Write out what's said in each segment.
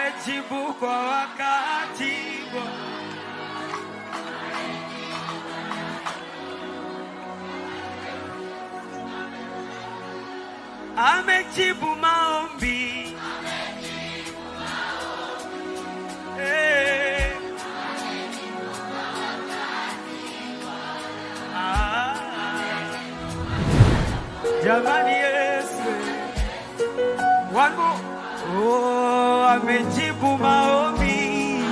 Amejibu kwa wakati Bwana. Amejibu maombi. Eh. Ah. Jamani Yesu wangu, oh, amejibu maombi,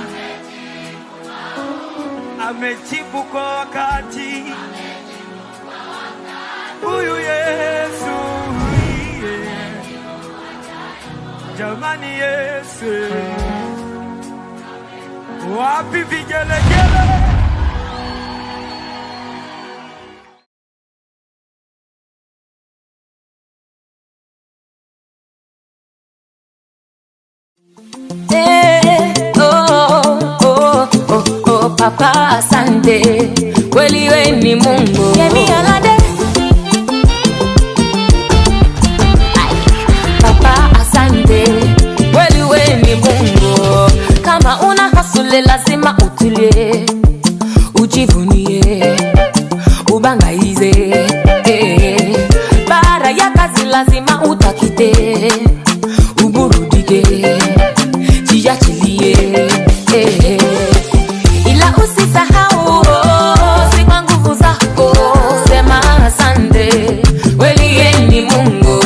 amejibu kwa wakati. Huyu Yesu, yeah. Jamani Yesu, wapi vigelegele? Eh, oh, oh, oh, oh, Papa, asante, kweli we ni Mungu. Yemi Alade. Ai, Papa, asante, kweli we ni Mungu. Kama una hustle lazima utulie, ujivunie, ubangaize. Eh. Baada ya kazi lazima utakite, uburudike, jiachilie. Eh. Ila usisahau, oh, si kwa nguvu zako, sema asante, kweli yeye ni Mungu.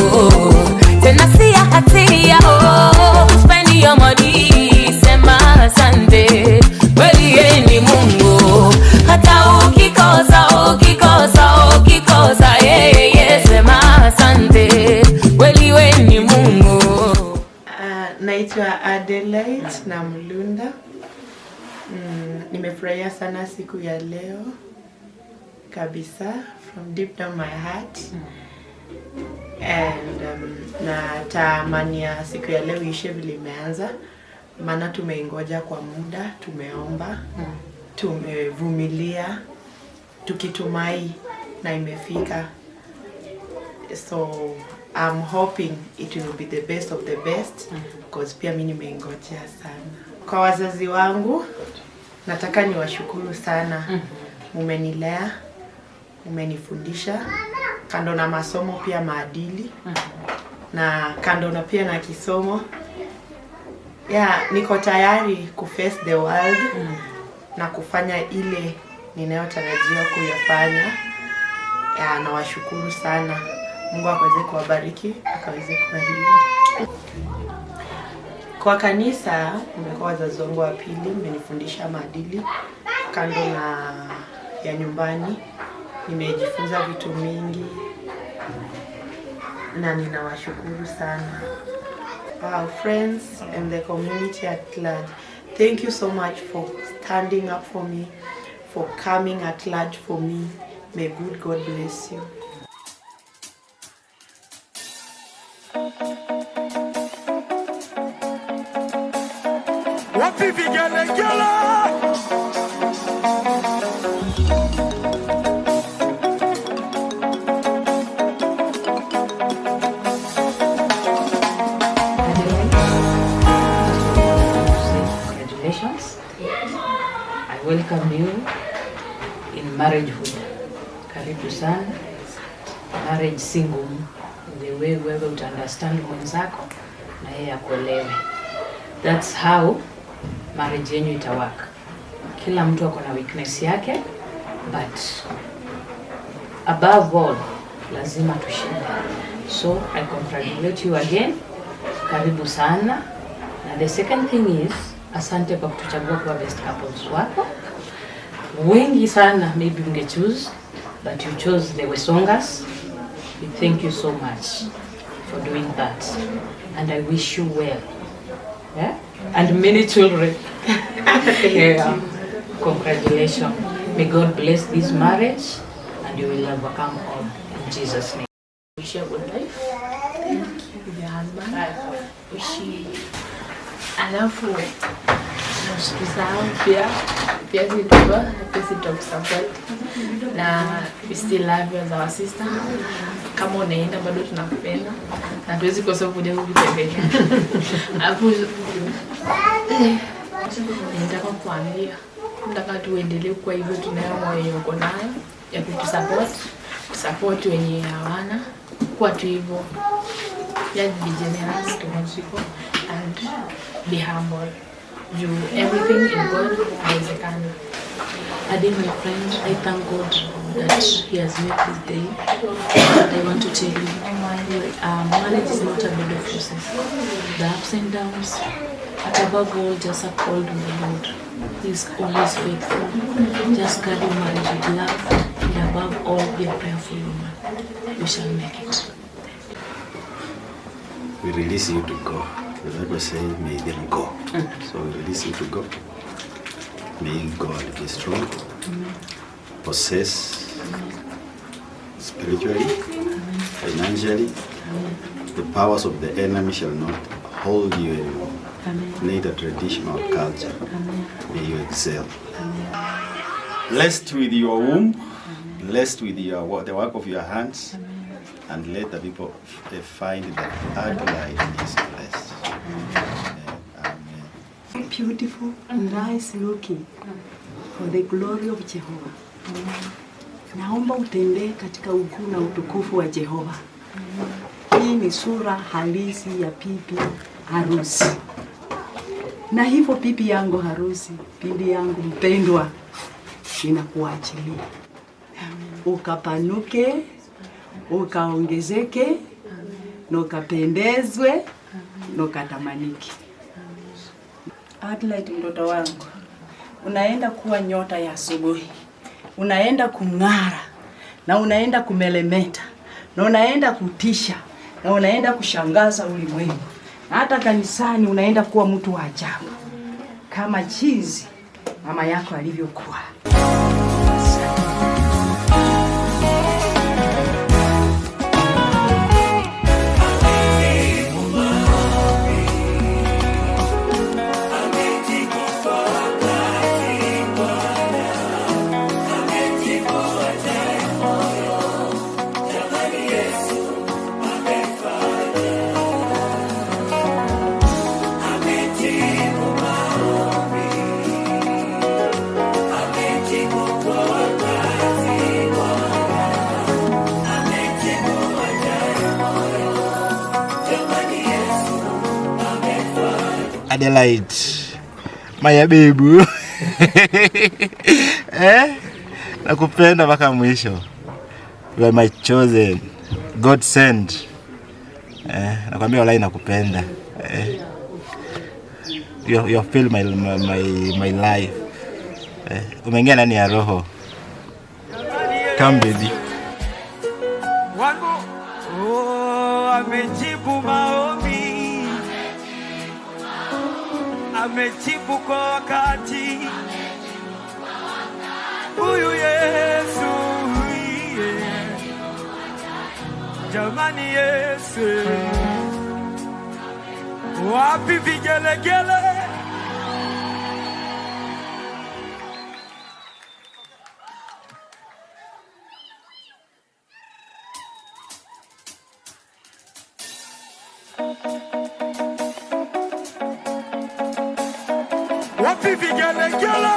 Tena si ya hatia, oh, spend your money, sema asante, kweli yeye ni Mungu. Hata ukikosa, ukikosa, ukikosa, yeye sema asante, kweli we ni Mungu. Naitwa Adelaide na Mlunda. Nimefurahia sana siku ya leo kabisa, from deep down my heart, and natamania siku ya leo iishe vile imeanza, maana tumeingoja kwa muda, tumeomba, tumevumilia tukitumai na imefika. So I'm hoping it will be the best of the best, because pia mi nimeingojea sana. Kwa wazazi wangu nataka niwashukuru sana, mumenilea, mumenifundisha kando na masomo pia maadili, na kando na pia na kisomo. Yeah, niko tayari kuface the world na kufanya ile ninayotarajia kuyafanya. Yeah, nawashukuru sana. Mungu akaweze kuwabariki, akaweze kuwalinda. Kwa kanisa, mmekuwa wazazi wangu wa pili, mmenifundisha maadili kando na ya nyumbani. Nimejifunza vitu mingi na ninawashukuru sana. Our friends and the community at large, thank you so much for standing up for me, for coming at large for me. May good God bless you. Wapi vigelegele? Adelaide, congratulations. I welcome you in marriagehood. Karibu sana. Marriage si ngumu. The way wewe uta understand mwenzako na yeye akuelewe. That's how marriage yenyu itawork. Kila mtu ako na weakness yake, but above all lazima tushinde. So I congratulate you again. Karibu sana. Na the second thing is, asante kwa kutuchagua kuwa best couples wako. Wengi sana maybe unge choose, but you chose the Wesongas. We thank you so much for doing that. And I wish you well. Yeah? And many children. Yeah. Congratulations. May God bless this marriage and you will overcome all in Jesus' name. Wish you a good life. Thank you. With your husband. Wish you. Alafu na usitusahau pia, pia si tuko na pia si tutakusupport na we still love you as our sister. Kama unaenda bado tunakupenda na hatuwezi kosa kuja kukutembelea. Alafu nataka kuambia, nataka tuendelee kwa hivyo, tunayo moyo uko nayo ya kutusupport, kusupport wenye hawana, kuwa tu hivyo. Just be generous towards people and be humble. Juu everything in God inawezekana. Ade, my friend, I thank God that He has made this day. And I want to tell you, marriage is not a bed of roses. The ups and downs, but above all, just uphold with the Lord. He is always faithful. Just carry your marriage with love, and above all, be a prayerful woman. You shall make it. We release you to go. The Bible says, may them go. So we release you to go. May God be strong, possess spiritually, financially. The powers of the enemy shall not hold you anymore, neither traditional culture. May you excel. Blessed with your womb, blessed with the work of your hands, and let the people find that Adelaide is blessed. Amen. Beautiful, nice looking for the glory of Jehovah. Naomba utembee katika ukuu na utukufu wa Jehova. Hii ni sura halisi ya bibi harusi. Na hivyo bibi yangu harusi, bibi yangu mpendwa, ninakuachilia ukapanuke, ukaongezeke, na ukapendezwe, na ukatamanike. Adelaide, mtoto wangu, unaenda kuwa nyota ya asubuhi, unaenda kung'ara, na unaenda kumelemeta, na unaenda kutisha, na unaenda kushangaza ulimwengu. Na hata kanisani unaenda kuwa mtu wa ajabu kama jinsi mama yako alivyokuwa. Adelaide, my baby. Nakupenda mpaka mwisho. You are my chosen. God send. Nakwambia walai nakupenda. You fill my life. Umeingia ndani ya roho. Come baby. Wangu, oh, amejibu maombi, amejibu kwa wakati. Huyu Yesu, yeah. Jamani Yesu, wapi vigelegele? Wapi vigelegele?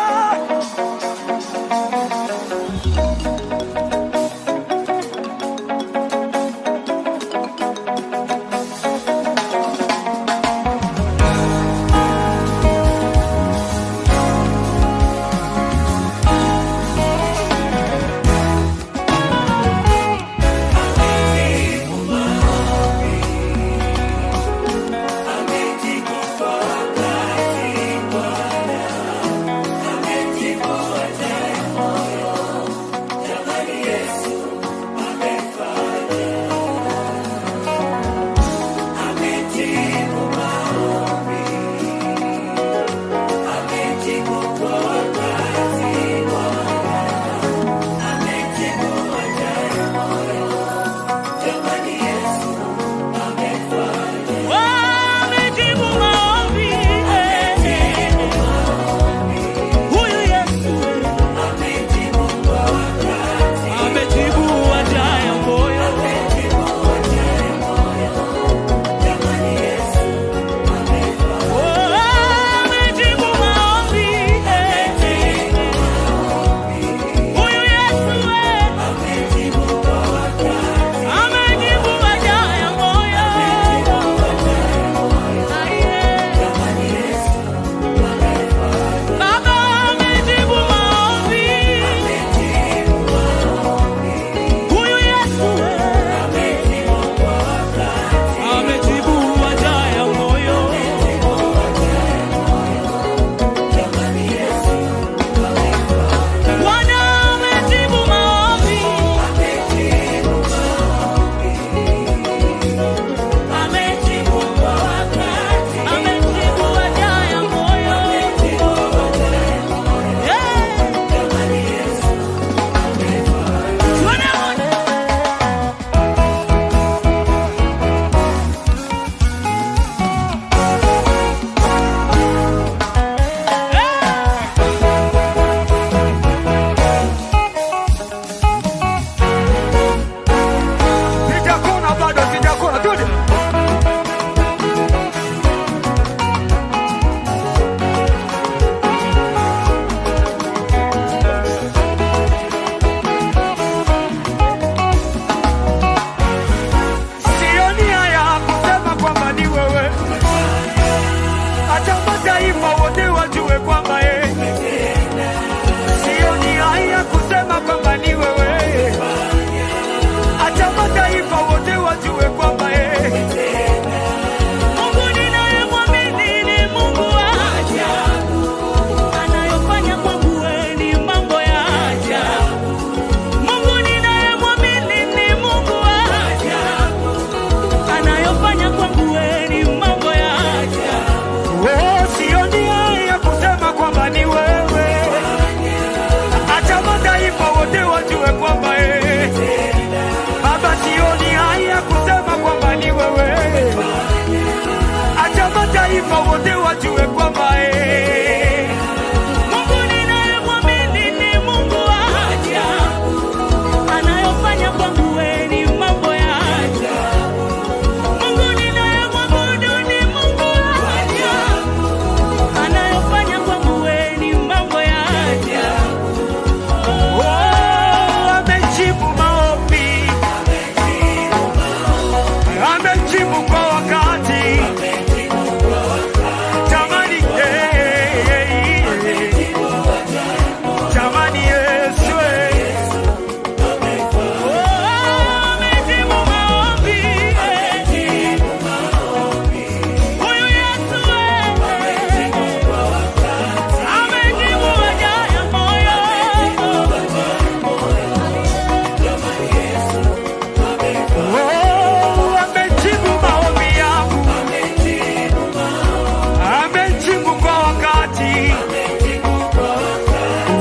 Baba, eh. Mungu ninayemwamini ni Mungu wa ajabu, anayofanya kwangu wewe ni mambo ya ajabu. Mungu ninayemwabudu ni Mungu wa ajabu, anayofanya kwangu wewe ni mambo ya ajabu. Oh, amejibu maombi, amejibu kwa wakati. Jamani, eh, eh, eh. Jamani, Yesu, eh. Oh, amejibu maombi, huyu Yesu, amejibu haja ya moyo. Oh, amejibu maombi yangu, amejibu kwa wakati.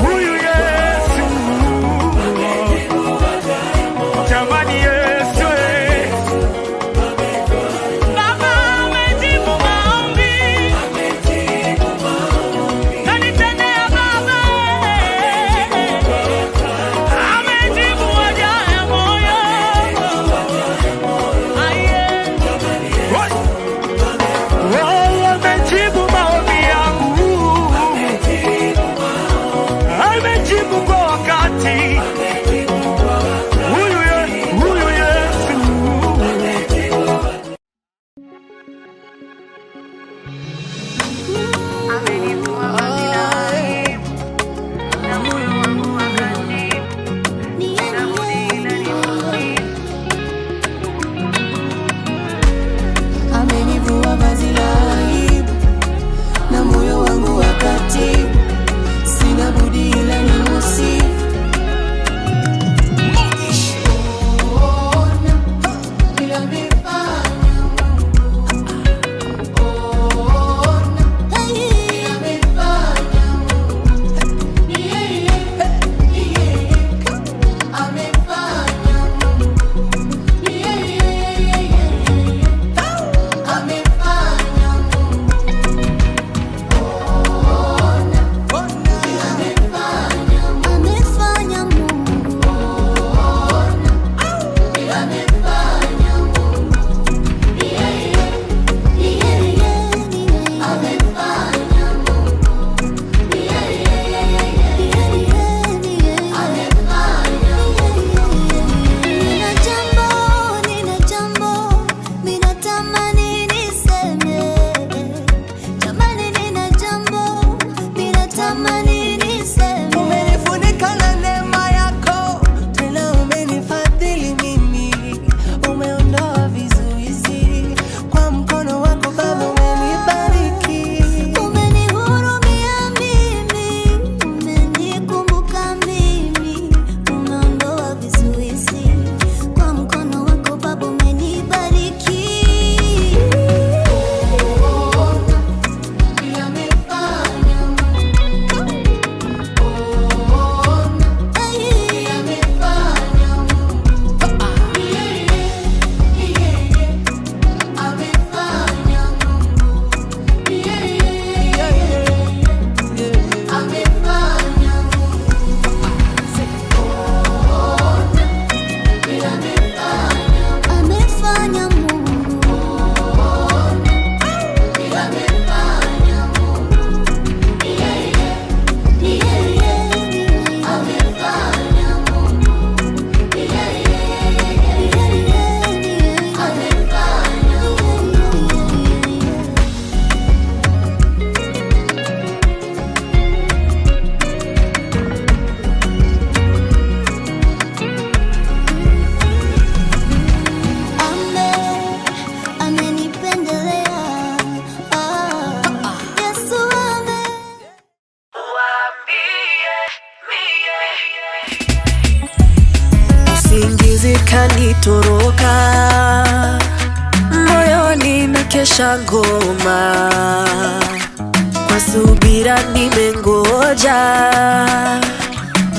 Huyu Yesu, jamani Yesu, eh. Baba amejibu maombi, kanitendea Baba, amejibu haja ya moyo. Aye. Oh, amejibu maombi yangu, amejibu kwa wakati. Huyu Yesu. Amenivua vazi la aibu na moyo wangu wakati, sina budi ila nimusifu. Ona vile amefanya Mungu. Ona vile amefanya Mungu. Ni yeye, ni yeye amefanya Mungu. Ni yeye, yeye amefanya Mungu. Ona vile amefanya Mungu. Amefanya Mungu. Ona vile amefanya Mungu. Ni yeye, ni yeye amefanya Mungu. Ni yeye, amefanya Nina jambo, nina jambo, ninatamani niseme. Jamani, nina jambo, ninatamani niseme. Umenifunika na neema yako, tena umenifadhili mimi, umeondoa vizuizi kwa mkono wako Baba, umenibariki. Umenihurumia mimi, umenikumbuka mimi, umeondoa vizuizi kwa mkono wako Baba, umenibariki. Ona vile amefanya Mungu. Ona vile amefanya Mungu. Ni yeye, ni yeye amefanya Mungu. Ni yeye, amefanya Mungu. Ona vile amefanya Amefanya Mungu. Vile amefanya Mungu. Ni yeye, ni yeye amefanya Mungu. Ni yeye, amefanya Mungu. Ame, amenipendelea. Ah, Yesu ame. Usingizi kanitoroka, moyoni na kesha ngoma, kwa subira nimengoja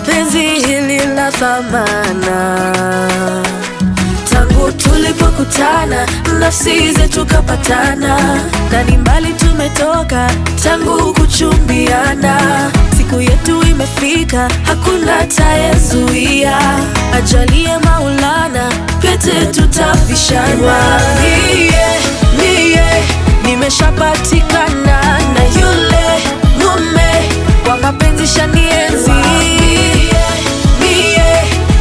penzi hili la thamana. Tangu Tangu tulipokutana nafsi zetu kapatana, na ni mbali tumetoka tangu kuchumbiana. Siku yetu imefika, hakuna atayezuia. Ajalie Maulana, pete tutafishana. Mie, mie nimeshapatikana na yule mume wa mapenzi shanienzi. Mie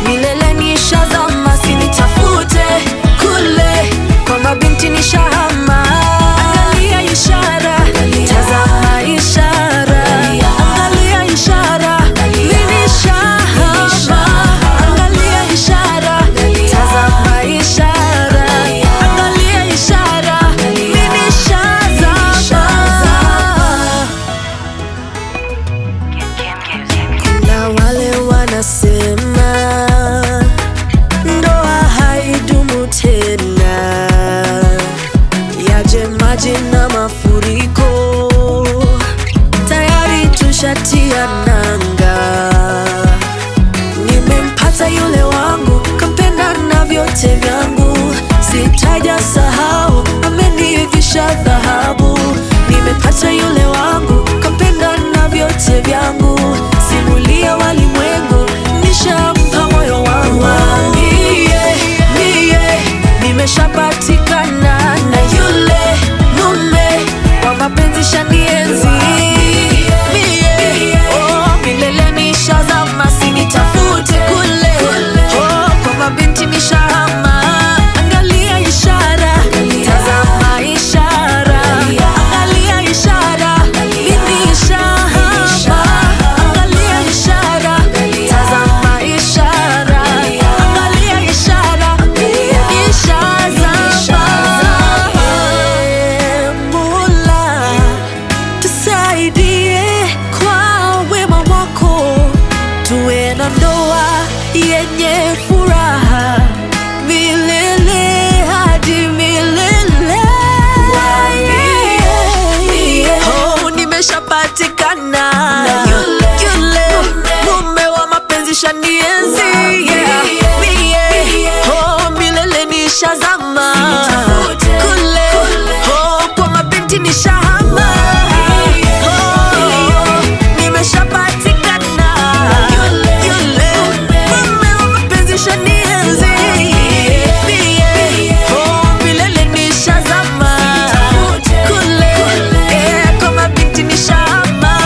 milele nishazama, sinitafute kule kwa mabinti nishahama. Angalia ishara, tazama ishara, angalia ishara, mimi nishahama. Angalia ishara, tazama ishara, angalia ishara, mimi nishazama. Kuna wale wanasema ndoa haidumu tena, yaje maji na mafuriko, tayari tushatia nanga. Nimempata yule wangu, kampenda na vyote vyangu, sitaja sahau, amenivisha dhahabu. Nimepata yule wangu, kampenda na vyote vyangu, simulia walimwengu, nishampa moyo wangu. Mie, mie, nimeshapatikana na yule mume wa mapenzi shanienzi. Mie, oh, milele nishazama, sinitafute kule, oh, kwa mabinti nishahama. Angalia ishara, tazama ishara, angalia ishara, mimi nishahama. Angalia ishara, tazama ishara, angalia ishara, mimi nishazama. Mola, tusaidie kwa wema wako, tuwe na ndoa yenye furaha milele hadi milele. Oh, nimeshapatikana yule mume wa mapenzi shanienzi. Yeah. Mie, oh, milele nishazama kule, oh, kwa mabinti nishahama. Oh, nimeshapatikana yule mume wa mapenzi shanienzi. Mie, oh, milele nishazama kule, eh, kwa mabinti nishahama.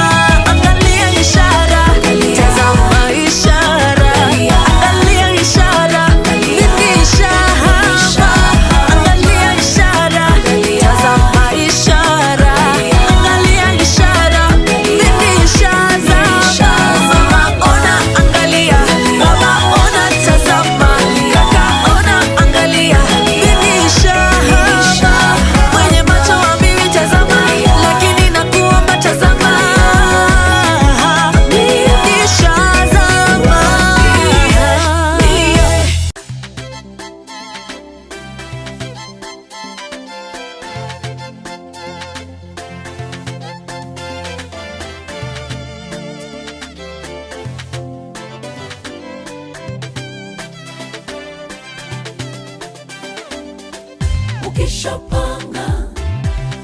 Angalia ishara, tazama ishara, angalia ishara, mimi nishahama. Angalia ishara, tazama ishara, angalia ishara, mimi nishazama. Mama ona, angalia, baba ona, tazama, kaka ona, angalia, mimi nishahama. Mwenye macho haambiwi tazama, lakini nakuomba tazama. Mimi nishazama. Ukishapanga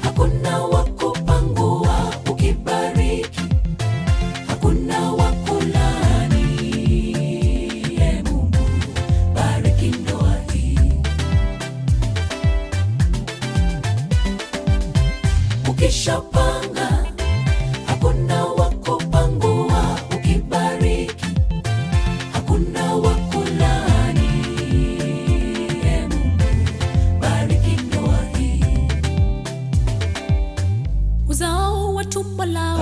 hakuna wa kupangua, ukibariki hakuna wa kulaani. Ee Mungu, bariki ndoa hii. Ukishapanga hakuna wa kupangua, ukibariki hakuna wa kulaani. Ee Mungu, bariki ndoa hii. Uzao wa tumbo lao,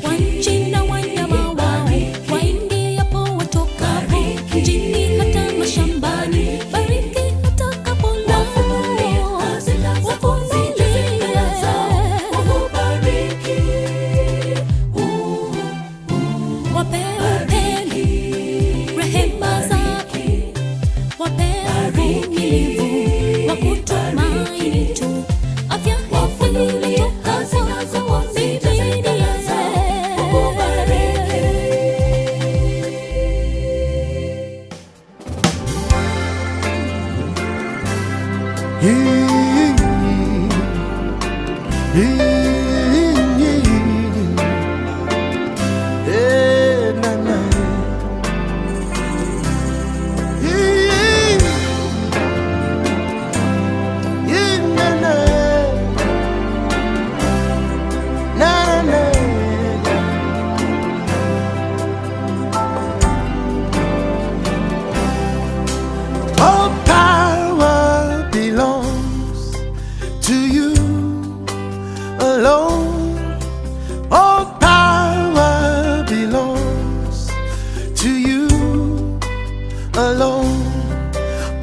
wa nchi na wanyama wao, waingiapo watokapo, mjini hata mashambani, bariki hata kapo lao, wafunulie. Eh, na, na. Na, na. Na, na. All power belongs to you alone. All power belongs to you alone.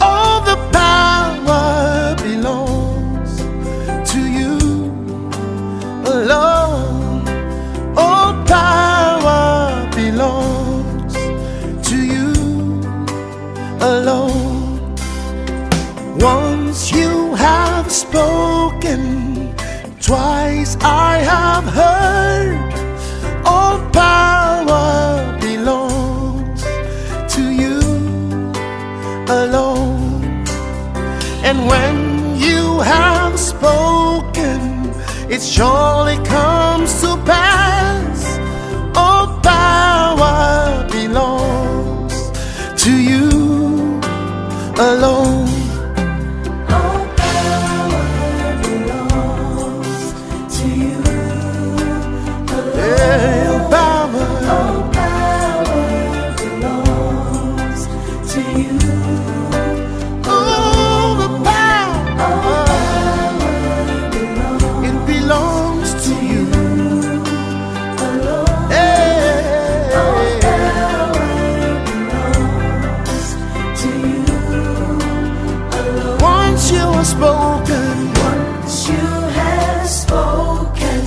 All the power belongs to you alone. All power belongs to you alone. Once you have spoken, twice I have heard. All power belongs to you alone. And when you have spoken, it surely comes to pass. All power belongs to you alone. All power belongs to you Yeah, alone. power. All power belongs to you All the power. All power belongs It belongs to you. alone. Hey. All power belongs to you alone. Once you have spoken, Once you have spoken,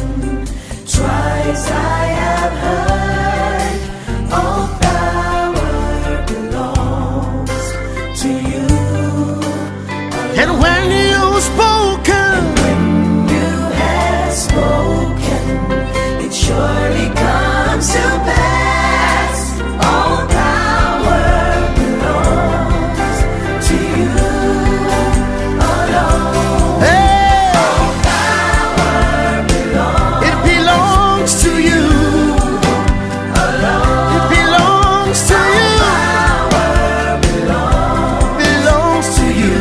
twice I have heard. All power belongs to you and when you've spoken, When you have spoken, it surely comes to pass. All power belongs to you alone. hey, All power belongs it belongs to you. alone. It belongs to you. Power belongs Belongs to you.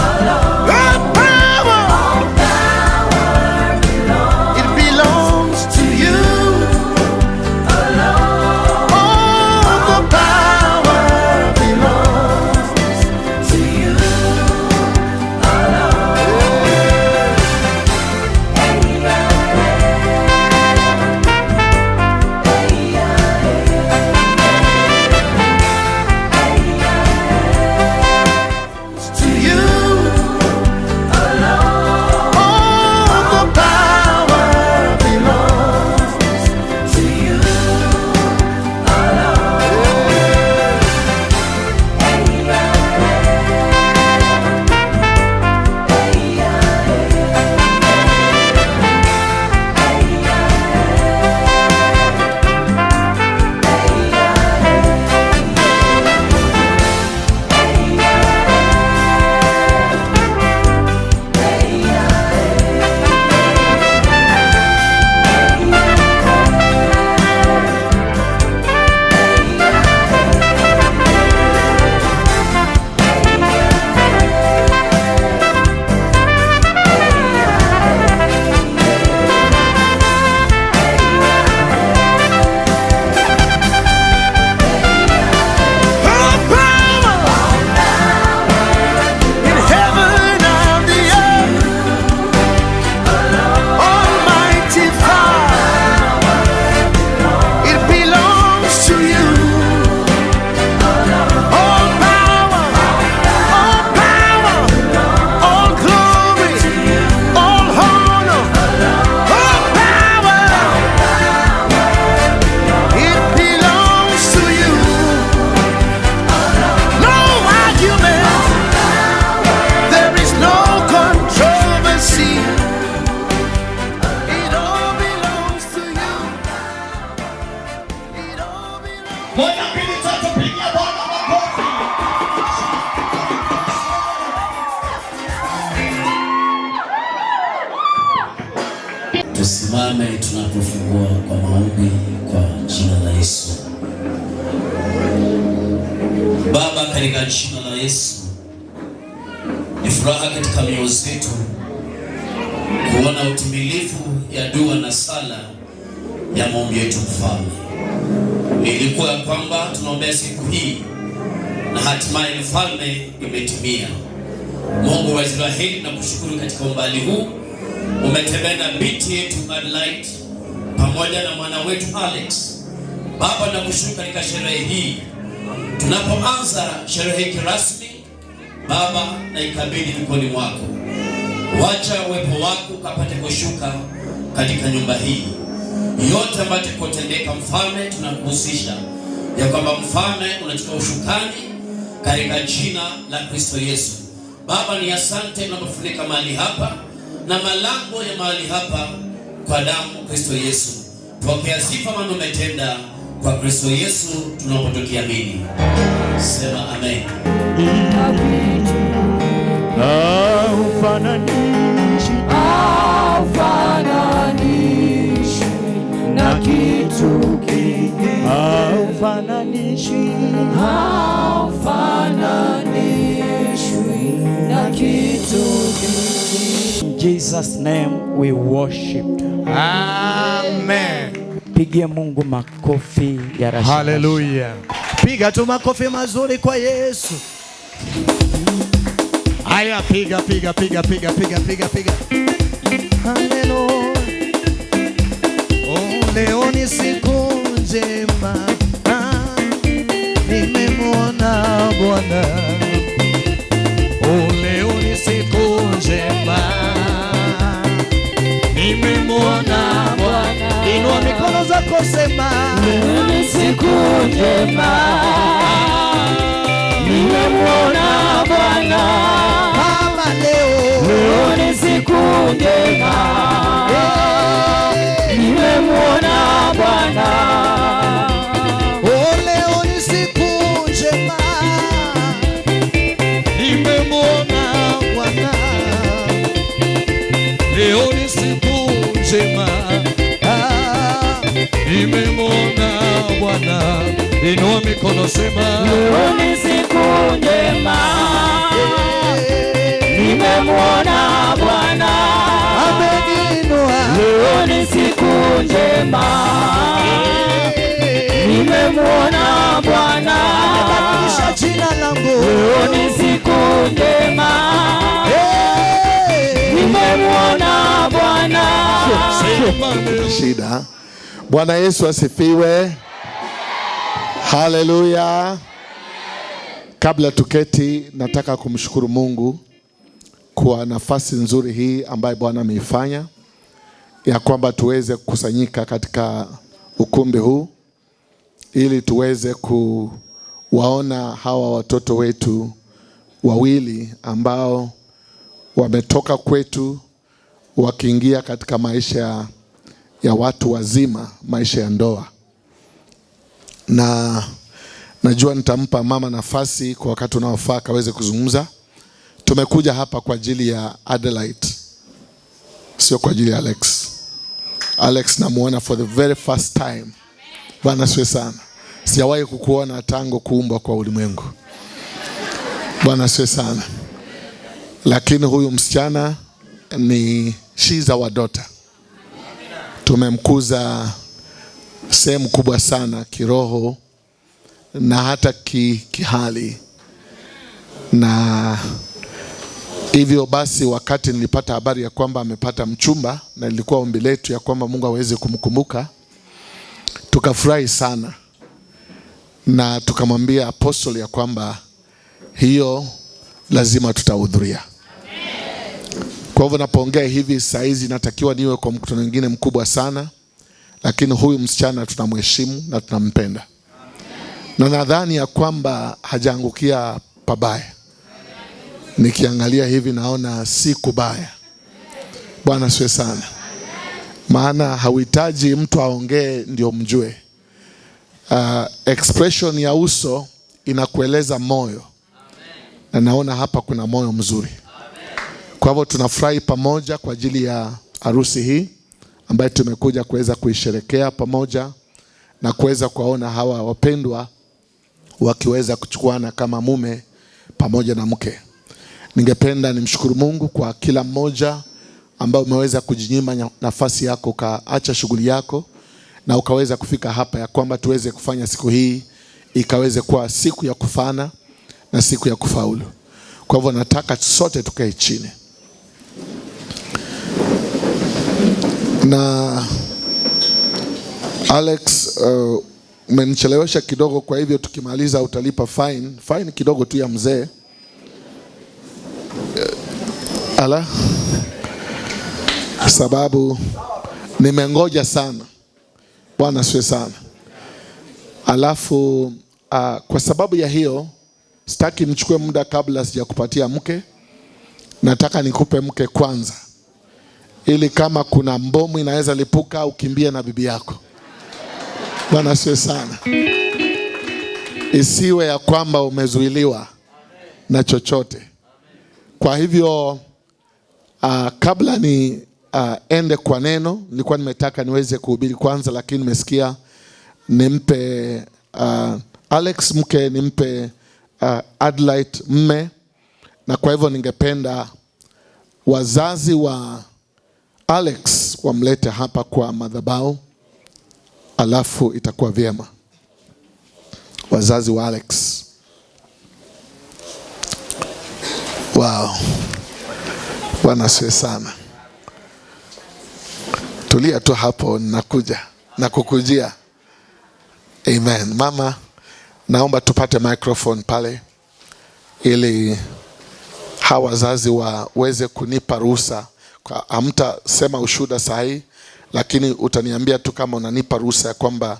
alone. The power. All power belongs It belongs to you. Tusimame tunapofungua kwa maombi kwa jina la Yesu. Baba, katika jina la Yesu, ni furaha katika mioyo zetu kuona utimilifu ya dua na sala ya maombi yetu. Mfalme, ilikuwa ya kwamba tunaombea siku hii na hatimaye, Mfalme, imetimia. Mungu wa Israeli, nakushukuru katika umbali huu umetembea na binti yetu Adelaide pamoja na mwana wetu Alex. Baba, nakushukuru katika sherehe hii, tunapoanza sherehe hii rasmi, Baba, na ikabidhi mikononi mwako. Wacha uwepo wako ukapate kushuka katika nyumba hii. Yote ambayo kutendeka, Mfalme, tunakuhusisha ya kwamba Mfalme unachukua ushukani katika jina la Kristo Yesu. Baba, ni asante unapofunika mahali hapa na malango ya mahali hapa kwa damu Kristo Yesu. Pokea sifa, maana umetenda. Kwa Kristo Yesu tunaomba tukiamini. Sema amen. Haufananishi na kitu kingine, haufananishi, haufananishwi na kitu kingine. In Jesus' name we worship. Amen. Pigie Mungu makofi ya rasha. Hallelujah. Piga tu makofi mazuri kwa Yesu. Haya, piga piga piga piga piga piga piga. Hallelujah. Oh, leo ni siku njema. Ah, nimemwona Bwana. Oh, leo ni siku njema. Nimemwona Bwana. Inua mikono zako sema. Leo ni siku njema. Nimemwona Bwana. Mama leo. Leo ni siku njema. Nimemwona Bwana. Oh, leo ni siku njema. Nimemwona Bwana. Leo ni siku njema. Ah, nimemwona Bwana. Inua mikono sema. Leo ni siku njema. Nimemwona Bwana. Ameniinua. Leo ni siku njema. Nimemwona Bwana. Amebadilisha jina langu. Leo ni siku njema. Nimemwona Bwana. Shida. Bwana Yesu asifiwe. Haleluya. Kabla tuketi, nataka kumshukuru Mungu kwa nafasi nzuri hii ambayo Bwana ameifanya ya kwamba tuweze kukusanyika katika ukumbi huu ili tuweze kuwaona hawa watoto wetu wawili ambao wametoka kwetu wakiingia katika maisha ya watu wazima, maisha ya ndoa. Na najua nitampa mama nafasi kwa wakati unaofaa kaweze kuzungumza. Tumekuja hapa kwa ajili ya Adelaide, sio kwa ajili ya Alex. Alex namuona for the very first time. Bwana asifiwe sana. Sijawahi kukuona tangu kuumbwa kwa ulimwengu. Bwana asifiwe sana. Lakini huyu msichana ni, she's our daughter. Tumemkuza sehemu kubwa sana kiroho na hata kihali. Na hivyo basi wakati nilipata habari ya kwamba amepata mchumba, na ilikuwa ombi letu ya kwamba Mungu aweze kumkumbuka, tukafurahi sana. Na tukamwambia apostle ya kwamba hiyo lazima tutahudhuria. Kwa hivyo napoongea hivi saa hizi natakiwa niwe kwa mkutano mwingine mkubwa sana, lakini huyu msichana tunamheshimu na tunampenda. Na nadhani ya kwamba hajaangukia pabaya. Nikiangalia hivi naona si kubaya. Bwana asifiwe sana. Maana hauhitaji mtu aongee ndio mjue. Expression ya uso inakueleza moyo. Na naona hapa kuna moyo mzuri. Kwa hivyo tunafurahi pamoja kwa ajili ya harusi hii ambayo tumekuja kuweza kuisherekea pamoja na kuweza kuwaona hawa wapendwa wakiweza kuchukuana kama mume pamoja na mke. Ningependa nimshukuru Mungu kwa kila mmoja ambaye umeweza kujinyima nafasi yako, ukaacha shughuli yako na ukaweza kufika hapa, ya kwamba tuweze kufanya siku hii ikaweze kuwa siku ya kufana na siku ya kufaulu. Kwa hivyo nataka sote tukae chini. Na Alex, umenichelewesha kidogo, kwa hivyo tukimaliza utalipa fine kidogo tu ya mzee. Ala, sababu nimengoja sana. Bwana asifiwe sana. Alafu kwa sababu ya hiyo sitaki nichukue muda kabla sijakupatia mke. Nataka nikupe mke kwanza, ili kama kuna mbomu inaweza lipuka ukimbie na bibi yako. Bwana asifiwe sana. Isiwe ya kwamba umezuiliwa na chochote. Kwa hivyo kabla ni ende kwa neno, nilikuwa nimetaka niweze kuhubiri kwanza, lakini nimesikia nimpe Alex mke, nimpe Adelaide mme. Na kwa hivyo ningependa wazazi wa Alex wamlete hapa kwa madhabahu, alafu itakuwa vyema. Wazazi wa Alex. Wow. Bwana asifiwe sana. Tulia tu hapo, nakuja na kukujia. Amen. Mama, naomba tupate microphone pale ili hawa wazazi waweze kunipa ruhusa. Hamtasema ushuhuda sahihi, lakini utaniambia tu kama unanipa ruhusa ya kwamba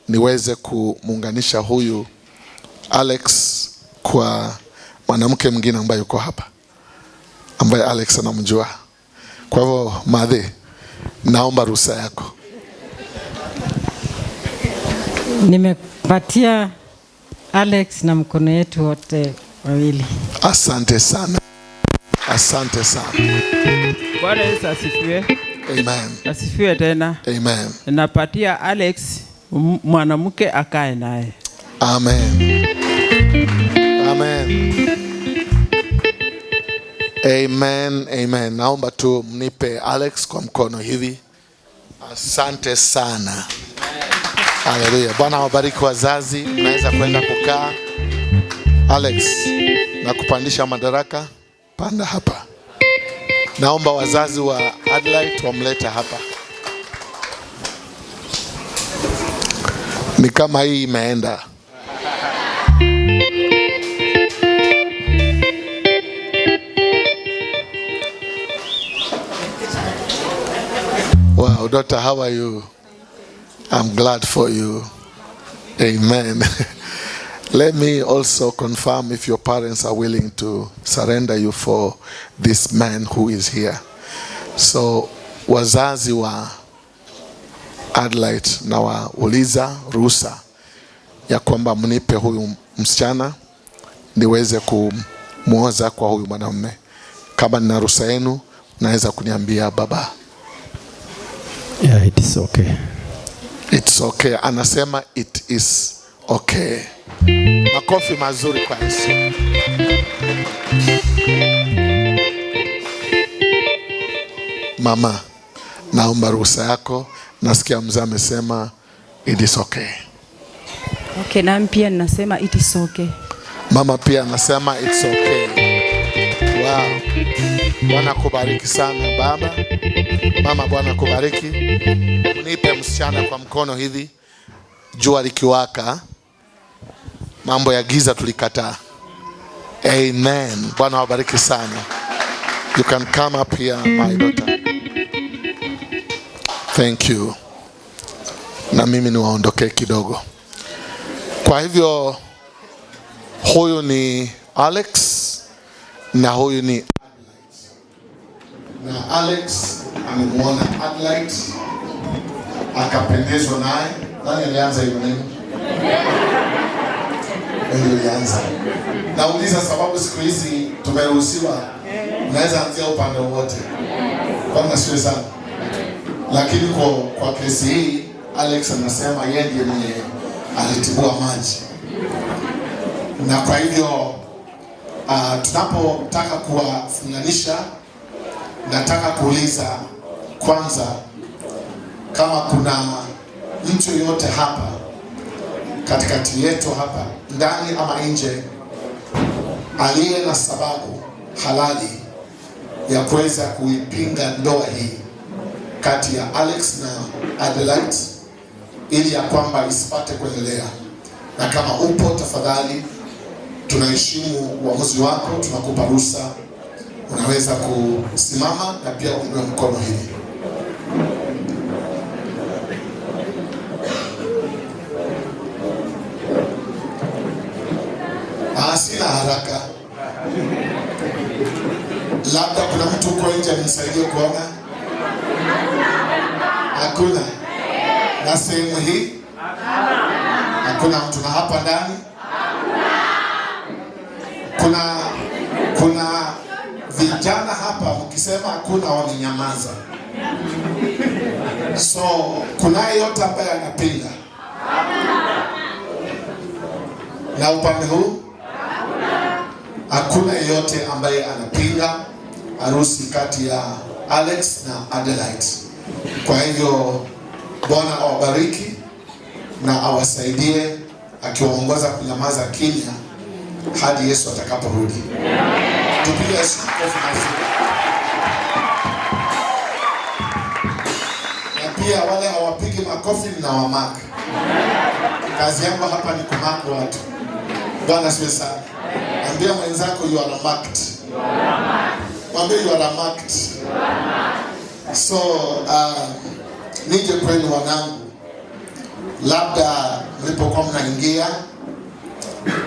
niweze kumuunganisha huyu Alex kwa mwanamke mwingine ambaye yuko hapa, ambaye Alex anamjua. Kwa hivyo madhe, naomba ruhusa yako. Nimepatia Alex na mkono yetu wote wawili. Asante sana. Asante sana. Bwana Yesu asifiwe. Amen. Asifiwe tena. Amen. Napatia Alex mwanamke akae naye. Amen. Amen. Amen. Amen. Naomba tu mnipe Alex kwa mkono hivi. Asante sana. Haleluya. Bwana awabariki wazazi. Mnaweza kwenda kukaa. Alex, na kupandisha madaraka, panda hapa. Naomba wazazi wa Adelaide wamlete hapa. Ni kama hii imeenda. Wow, daughter, how are you? I'm glad for you. Amen. Let me also confirm if your parents are willing to surrender you for this man who is here. So, wazazi wa Adelaide na wauliza ruhusa ya kwamba mnipe huyu msichana niweze kumuoza kwa huyu mwanamume. Kama nina ruhusa yenu, naweza kuniambia baba. Yeah, it is okay. It's okay. Anasema it is okay. Makofi mazuri kwa Yesu. Mama, naomba ruhusa yako. Nasikia mzee amesema it is okay. Okay, na pia nasema it is okay. Mama pia anasema it's okay. Wow. Bwana kubariki sana baba. Mama, Bwana kubariki. Unipe msichana kwa mkono hivi. Jua likiwaka, mambo ya giza tulikataa. Amen. Bwana wabariki sana. You can come up here, my daughter. Thank you. Na mimi niwaondoke kidogo. Kwa hivyo huyu ni Alex na huyu ni Adelaide. Na Alex amemuona Adelaide akapendezwa naye. Nani alianza hiyo neno? Ndio alianza. Nauliza sababu siku hizi tumeruhusiwa, unaweza anzia upande wote. Bwana asifiwe sana. Lakini kwa kesi hii Alex anasema yeye ndiye mwenye alitibua maji, na kwa hivyo tunapotaka kuwafunganisha, nataka kuuliza kwanza kama kuna mtu yote hapa katikati yetu hapa ndani ama nje aliye na sababu halali ya kuweza kuipinga ndoa hii kati ya Alex na Adelaide ili ya kwamba isipate kuendelea. Na kama upo, tafadhali tunaheshimu uamuzi wako, tunakupa ruhusa, unaweza kusimama na pia kuinua mkono hivi. Sina haraka. Labda kuna mtu huko nje amenisaidie kuona. Hakuna. Na sehemu hii hakuna mtu, na hapa ndani kuna vijana hapa, mkisema hakuna wamenyamaza. So kuna yeyote ambaye anapinga? Na upande huu hakuna yeyote ambaye anapinga harusi kati ya Alex na Adelaide. Kwa hivyo Bwana awabariki na awasaidie akiwaongoza kunyamaza kimya hadi Yesu atakaporudi. Tupige Yesu makofi mazuri. Na pia wale hawapigi makofi mnawamaka. Kazi yangu hapa ni kumaka watu. Bwana asifiwe sana. Ambia mwenzako you are marked. Mwambie you are marked. So nije kwenu wanangu, labda mlipokuwa mnaingia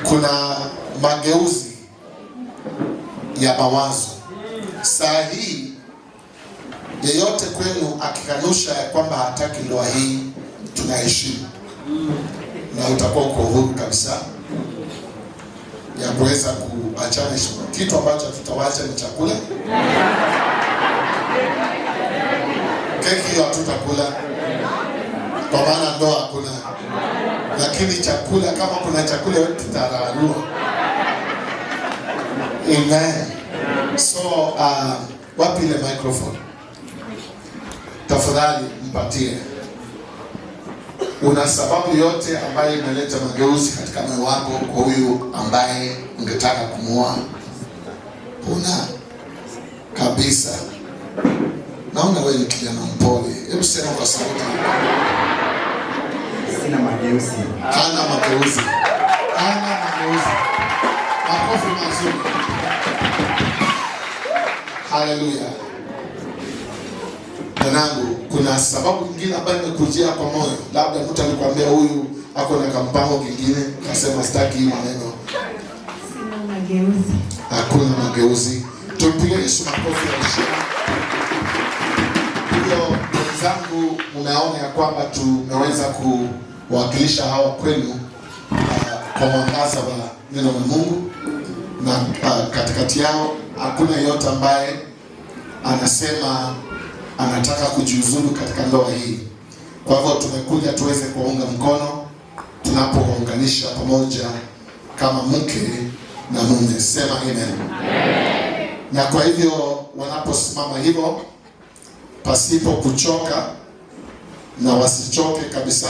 kuna mageuzi ya mawazo. Saa hii yeyote kwenu akikanusha ya kwamba hataki ndoa hii, tunaheshimu na utakuwa uko huru kabisa ya kuweza kuachana. Kitu ambacho tutawacha ni chakula. Keki hiyo hatutakula kwa maana ndoa hakuna, lakini chakula, kama kuna chakula wetu tutararua. Amen. So wapi ile microphone? Tafadhali mpatie. Una sababu yote ambayo imeleta mageuzi katika moyo wako kwa huyu ambaye ungetaka kumuoa? Una kabisa. Naona wewe ni kijana mpole. Hebu sema kwa sauti. Sina mageuzi. Hana mageuzi. Hana mageuzi. Makofi mazuri. Haleluya. Mwanangu, kuna sababu nyingine ambayo imekujia kwa moyo. Labda mtu alikwambia huyu ako na kampango kingine, akasema sitaki hii maneno. Sina mageuzi. Hakuna mageuzi. Tumpige Yesu makofi ya heshima. Hivyo wenzangu, mnaona ya kwamba tumeweza kuwakilisha hawa kwenu kwa mwangaza wa neno la Mungu, na katikati yao hakuna yeyote ambaye anasema anataka kujiuzulu katika ndoa hii. Kwa hivyo tumekuja tuweze kuwaunga mkono tunapounganisha pamoja kama mke na mume. Sema amen. Amen. Na kwa hivyo wanaposimama hivyo pasipo kuchoka na wasichoke kabisa,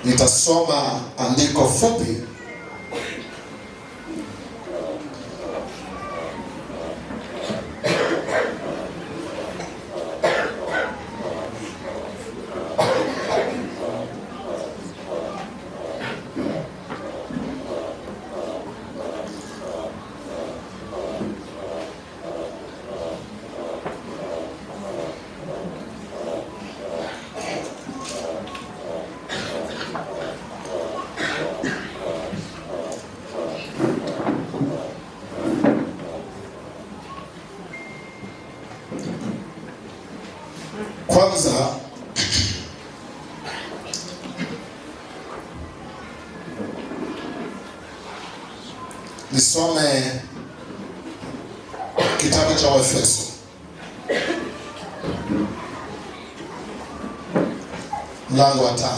nitasoma andiko fupi Kwanza nisome kitabu cha Waefeso. mlango wa 5.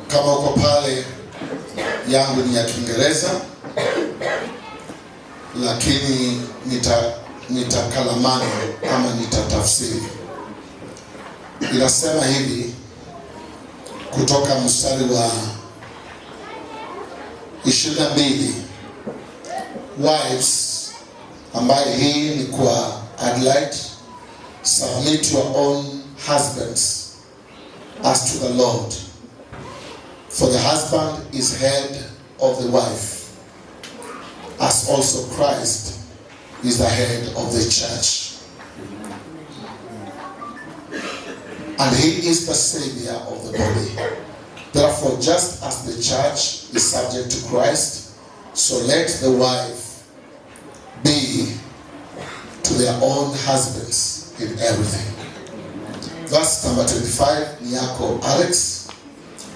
Kama uko pale, yangu ni ya Kiingereza, lakini nitakalamani ama nitatafsiri. Inasema hivi kutoka mstari wa 22, wives, ambaye hii ni kwa Adelaide, submit your own husbands as to the Lord. For the husband is head of the wife, as also Christ is the head of the church. And he is the savior of the body. Therefore, just as the church is subject to Christ, so let the wife be to their own husbands in everything. Verse number 25, ni yako Alex.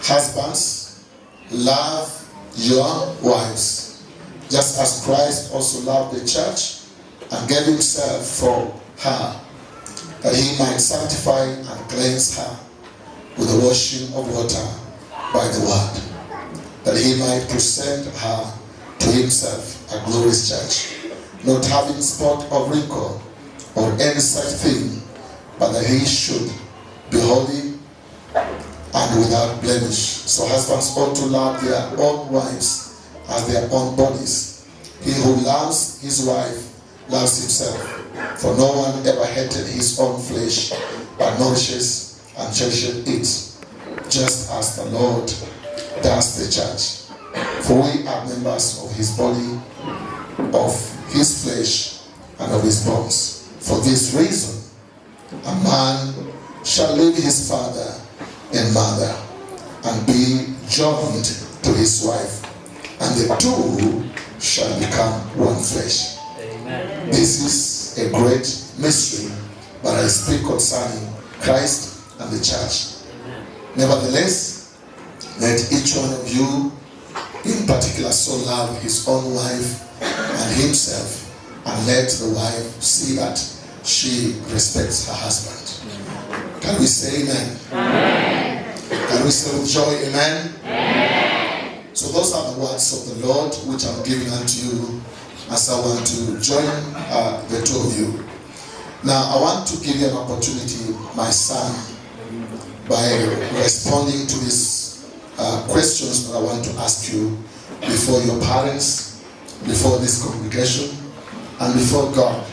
Husbands, love your wives, just as Christ also loved the church and gave himself for her, that he might sanctify and cleanse her with the washing of water by the word, that he might present her to himself a glorious church, not having spot or wrinkle or any such thing, but that he should be holy and without blemish. So husbands ought to love their own wives as their own bodies. He who loves his wife loves himself. For no one ever hated his own flesh, but nourishes and cherishes it, just as the Lord does the church. For we are members of his body, of his flesh, and of his bones. For this reason, a man shall leave his father and mother and be joined to his wife, and the two shall become one flesh. Amen. This is a great mystery, but I speak concerning Christ and the church. Amen. Nevertheless, let each one of you in particular so love his own wife and himself, and let the wife see that she respects her husband. Can we say amen? Amen. Can we say with joy, amen? Amen? So those are the words of the Lord which I'm giving unto you as I want to join the two of you. Now I want to give you an opportunity, my son, by responding to these questions that I want to ask you before your parents, before this congregation, and before God.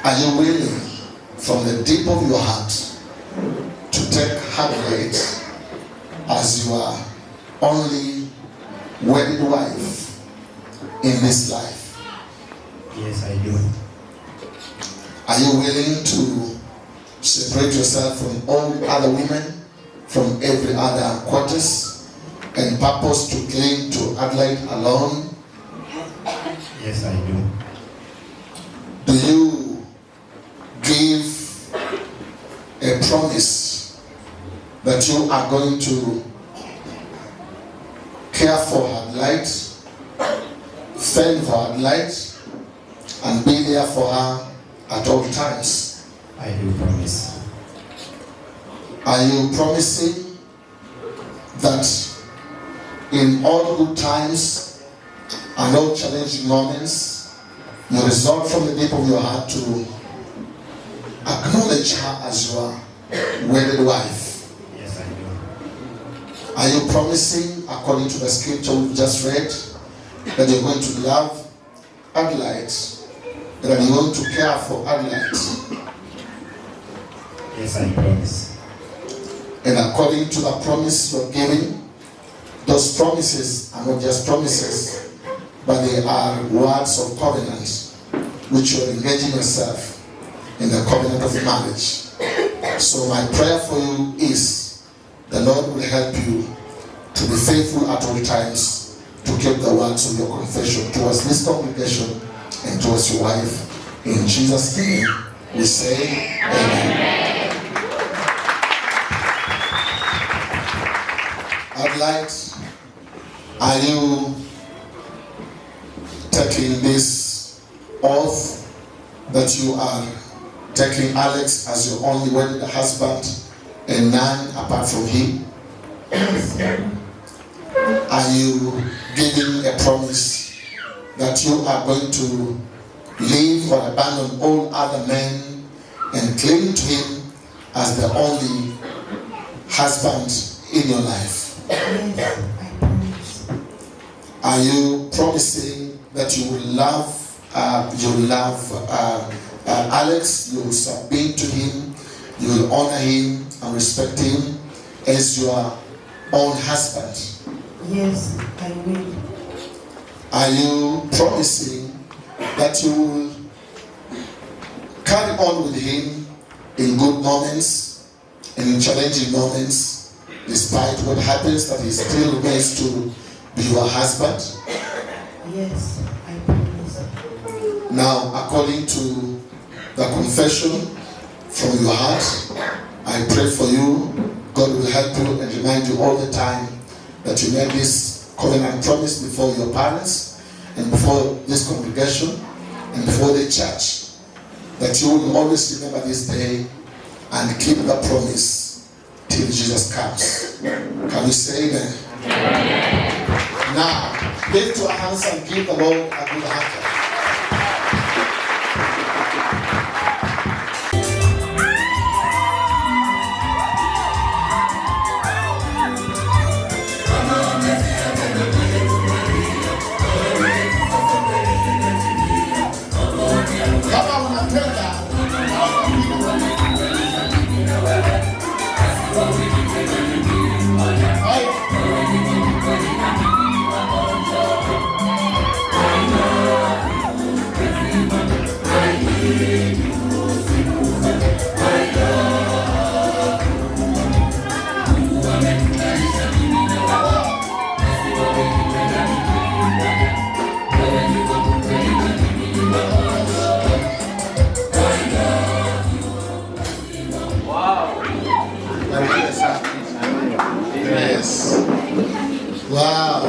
Are you willing, from the deep of your heart, to take Adelaide as your only wedded wife in this life? Yes, I do. Are you willing to separate yourself from all other women, from every other quarters, and purpose to cling to Adelaide alone? Yes, I do. Do you give a promise that you are going to care for Adelaide, fend for Adelaide, and be there for her at all times? I do promise. Are you promising that in all good times and all challenging moments, you resolve from the deep of your heart to acknowledge her as your wedded wife? Yes, I do. Are you promising, according to the scripture we've just read, that you're going to love Adelaide, that you're going to care for Adelaide? Yes, I promise. And according to the promise you're giving, those promises are not just promises, but they are words of covenant, which you're engaging yourself in the covenant of marriage. So my prayer for you is the Lord will help you to be faithful at all times to keep the words of your confession towards this congregation and towards your wife. In Jesus' name, we say amen. Adelaide, are you taking this oath that you are taking Alex as your only wedded husband and none apart from him? Are you giving a promise that you are going to leave or abandon all other men and cling to him as the only husband in your life? Yes, I promise. Are you promising that you will love, Alex, you will submit to him, you will honor him and respect him as your own husband? Yes, I will. Are you promising that you will carry on with him in good moments and in challenging moments, despite what happens, that he still remains to be your husband? Yes, I promise. Now, according to the confession from your heart, I pray for you. God will help you and remind you all the time that you made this covenant promise before your parents and before this congregation and before the church, that you will always remember this day and keep the promise till Jesus comes. Can we say amen? Amen. Now, lift your hands and give the Lord a good hand. Yes. Wow.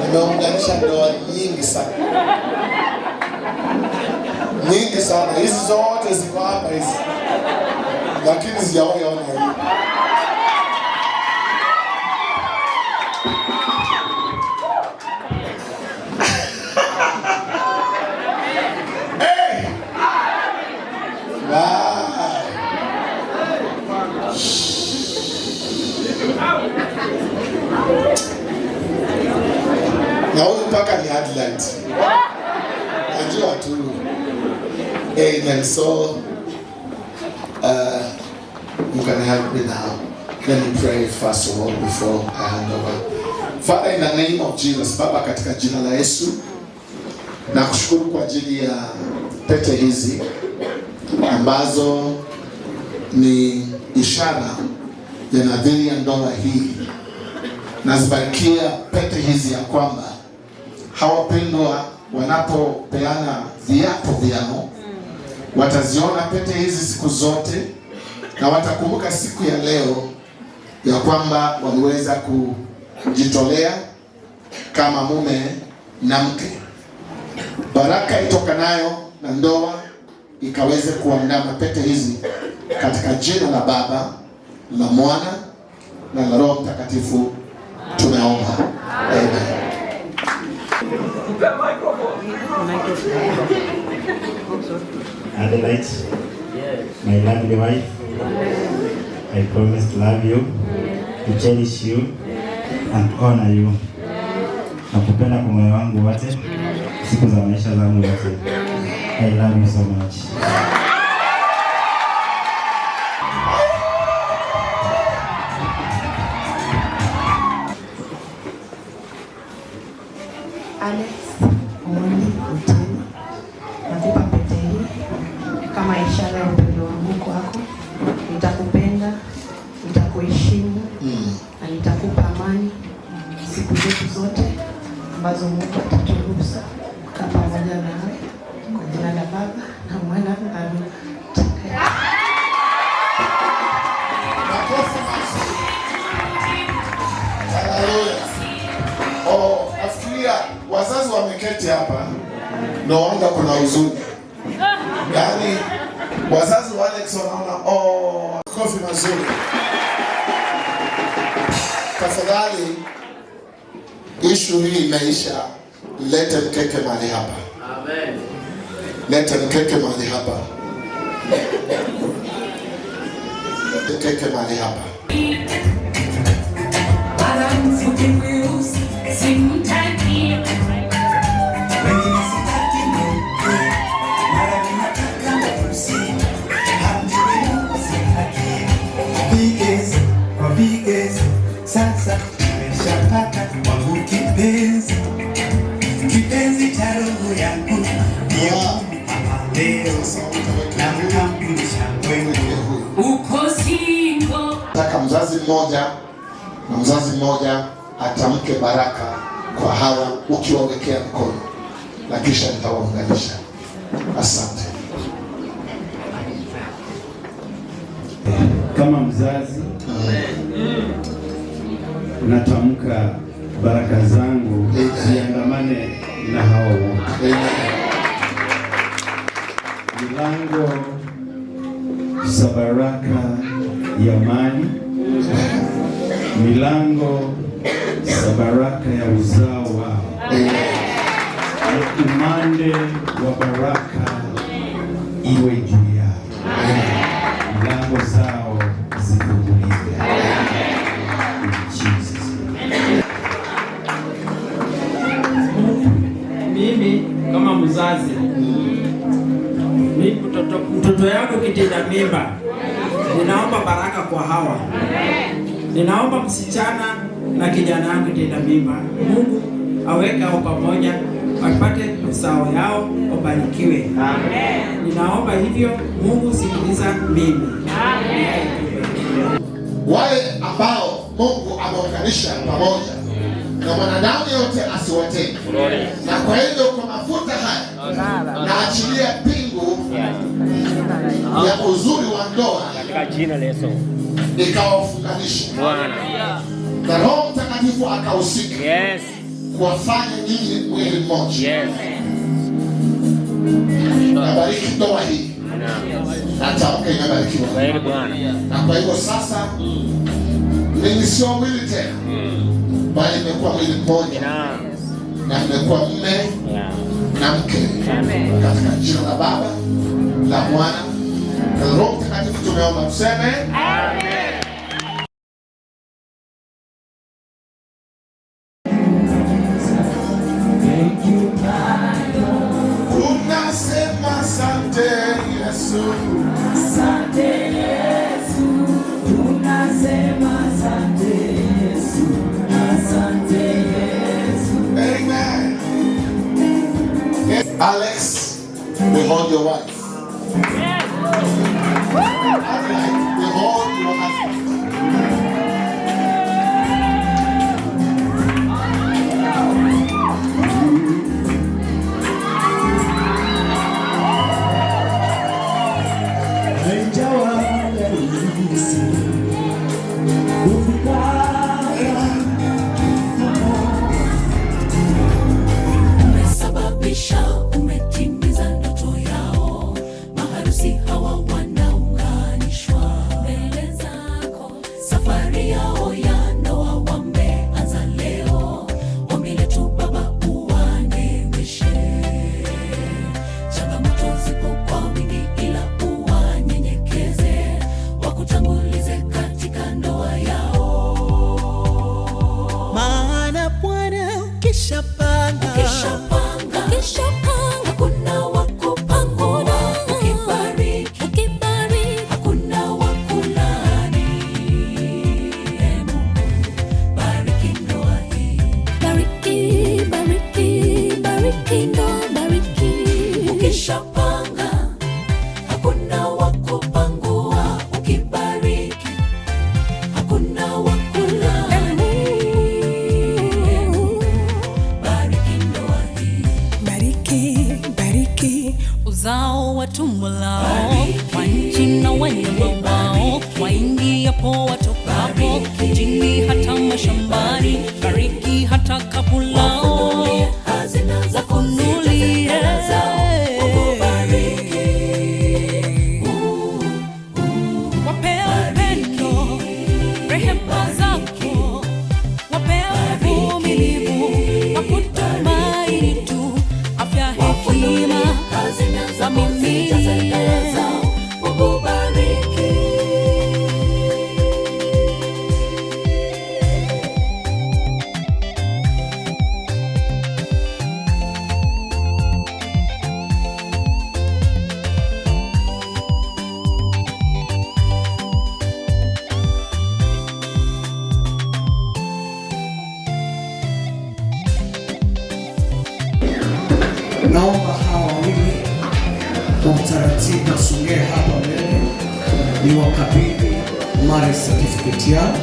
Nimeunganisha ndoa nyingi sana. Nyingi sana. Hizi zote ziko hapa hizi. Lakini sijawahi ona hii. Hey! Wow. Na huyu paka ni Adelaide. Najua tu. Amen. So, you can help me now. Let me pray first of all before I hand over. Father, in the name of Jesus, Baba, katika jina la Yesu, nakushukuru kwa ajili ya pete hizi ambazo ni ishara ya nadhiri ya ndoa hii. Nazibarikia pete hizi ya kwamba hawapendwa wanapopeana viapo vyao wataziona pete hizi siku zote na watakumbuka siku ya leo ya kwamba waliweza kujitolea kama mume na mke. Baraka itokanayo na ndoa ikaweze kuandama pete hizi katika jina la Baba, la Mwana na la Roho Mtakatifu tunaomba. Amen. Adelaide, my lovely wife, I promise to love you, to cherish you, and to honor you. Nakupenda kwa moyo wangu wote, siku za maisha zangu yote. I love you so much. Alex Omondi Otieno, nakupa pete hii kama ishara ya upendo wangu kwako. Nitakupenda, nitakuheshimu na nitakupa ambazo Mungu ataturuhusu kukaa pamoja nawe, kwa jina la Baba na Mwana na Roho Mtakatifu. Makofi mazuri. Haleluya. Oh, nafikiria wazazi wameketi hapa, no wonder kuna huzuni. Yaani wazazi wa Alex wanaona, oh, makofi mazuri. Tafadhali, ishu hii imeisha. Lete mkeke mahali hapa. Amen. Lete mkeke mahali hapa. Mkeke mahali hapa. Mwanamke mweusi simtaki. Wengine sitaki mweupe, mara ninataka mweusi. Hamjui sitaki. Vigezo kwa vigezo, sasa nimeshapata wangu kipenzi, kipenzi cha roho yangu, ndio mama leo namtambulisha kwenu. Uko single. Nataka mzazi mmoja na mzazi mmoja atamke baraka kwa hawa ukiwawekea mkono, na kisha nitawaunganisha. Asante. Kama mzazi natamka baraka zangu ziandamane na hawa wote. Milango za baraka ya amani, milango za baraka ya uzao wao, na umande wa baraka iwe juu yao, milango zao zifunguliwe. In Jesus' name. Mimi kama mzazi, mi mtoto yangu kitinda mimba, ninaomba baraka kwa hawa. Ninaomba msichana na kijana yangu kitinda mimba, Mungu aweke hao pamoja, wapate uzao yao, wabarikiwe. Ninaomba hivyo, Mungu sikiliza mimi. Wale ambao Mungu ameunganisha pamoja na mwanadamu yote asiwatenge. Na kwa hivyo kwa mafuta haya naachilia pingu ya uzuri wa ndoa Katika jina la Yesu. ikawafunganisha. Bwana. Na Roho Mtakatifu akahusika Yes. kuwafanya nyinyi mwili mmoja. Yes. Nabariki ndoa hii. Natamka imebarikiwa. Kweli Bwana. Na kwa hivyo sasa ninyi sio mwili tena, bali mmekuwa mwili mmoja na mmekuwa mume na mke. Katika jina la Baba, la Mwana na Roho Mtakatifu tumeomba, tuseme Amen. Tunasema asante Yesu. Asante Yesu, tunasema asante Yesu, asante Yesu. Amen. Alex, behold your wife. Adelaide, behold your husband. Haijawa rahisi kufika hapo. Umesababisha, umetimiza ndoto yao. Maharusi hawa wanaunganishwa mbele zako. lao, wa nchi na wanyama wao, waingiapo watokapo, mjini hata mashambani, bariki hata kapu lao, wafunulie wape upendo, rehema zako, wape uvumilivu na kutumaini tu, afya, hekima wamiminie. Mungu bariki. Naomba hawa wawili kwa utaratibu wasongee hapa mbele, ni wakabidhi marriage certificate yao.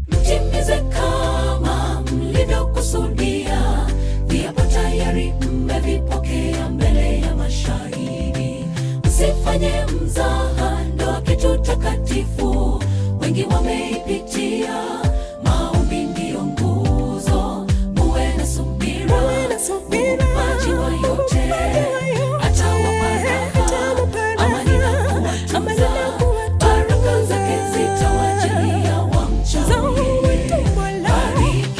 Mtimize kama mlivyokusudia, viapo tayari mmevipokea mbele ya mashahidi. Msifanye mzaha, ndoa kitu takatifu, wengi wameipitia. Maombi ndiyo nguzo, muwe na subira, Muumbaji wa yote atawapa raha, amani na kuwatunza, baraka zake zitawajilia wamchao yeye.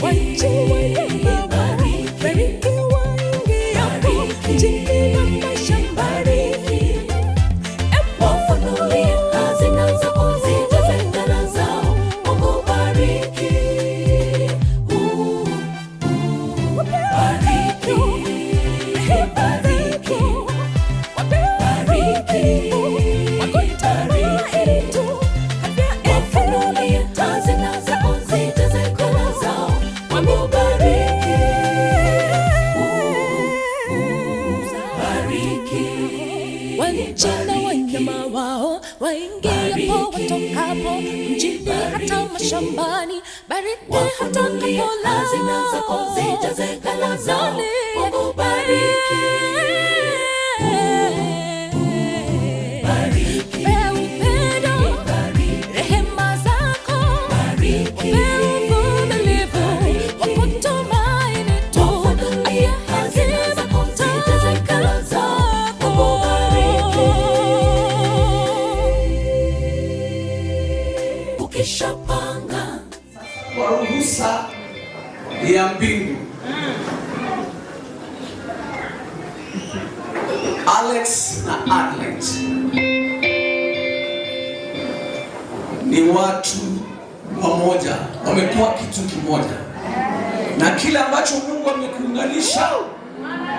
Bariki, bariki, bariki, bariki. Wafunulie hazina zako, zijaze ghala zao. Mungu bariki. Bariki, bariki, bariki, bariki. Wafunulie hazina zako, zijaze ghala zao. Mungu bariki. Bariki. Wanchi na wanyama wao, waingiapo watokapo, mjini hata mashambani, bariki hata Wafunulie kapu hazina zako, lao. zijaze ghala zao. Mungu bariki. Bariki. Pe upendo, rehema zako, wape uvumilivu, wa kutumaini tu, afya, hekima, Zijaze ghala zao. Mungu bariki. Ukishapanga Kwa ruhusa ya mbingu, Alex na Adlet ni watu wamoja, wamekuwa kitu kimoja, na kile ambacho Mungu amekuunganisha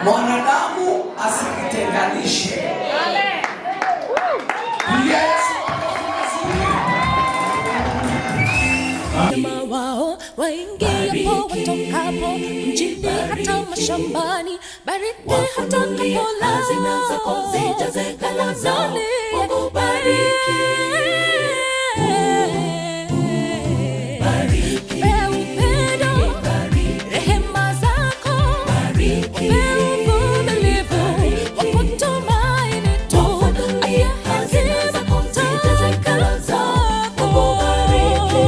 mwanadamu asikitenganishe. Pigia Yesu makofi mazuri. Wanyama wao, waingiapo watokapo, mjini hata mashambani, bariki hata Wafunulie kapu hazina zako, lao. zijaze ghala zao. Mungu bariki. Bariki. Pe upendo, rehema zako, Bariki. wape uvumilivu, wa kutumaini tu, Wafunulie afya, hazina hekima, zako, zijaze ghala zao. Mungu bariki.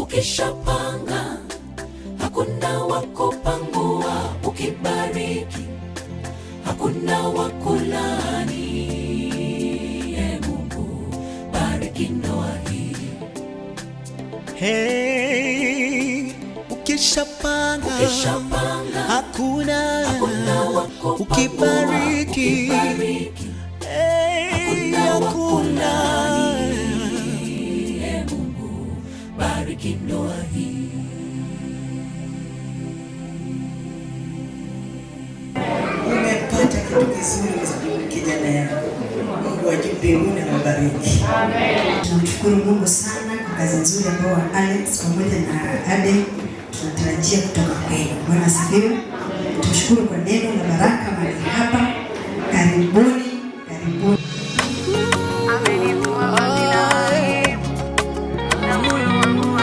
Ukishapanga hakuna wa kupangua, ukibariki hakuna wa kulaani. Ee Mungu, bariki ndoa hii. Hey, ukishapanga Ukishapanga hakuna hakuna wa kupangua, ukibariki ukibariki hey, hakuna wa hakuna kulaani. Ee Mungu, bariki ndoa hii. Umepata kitu kizuri kijana yangu. Mungu wa juu mbinguni awabariki. Tunamshukuru Mungu sana kwa kazi nzuri ambayo Alex pamoja na Ade tunatarajia kutoka kwenu. Bwana asifiwe. Tumshukuru kwa neno la baraka mahali hapa. Karibuni, karibuni. Amenivua vazi la aibu na moyo wangu wa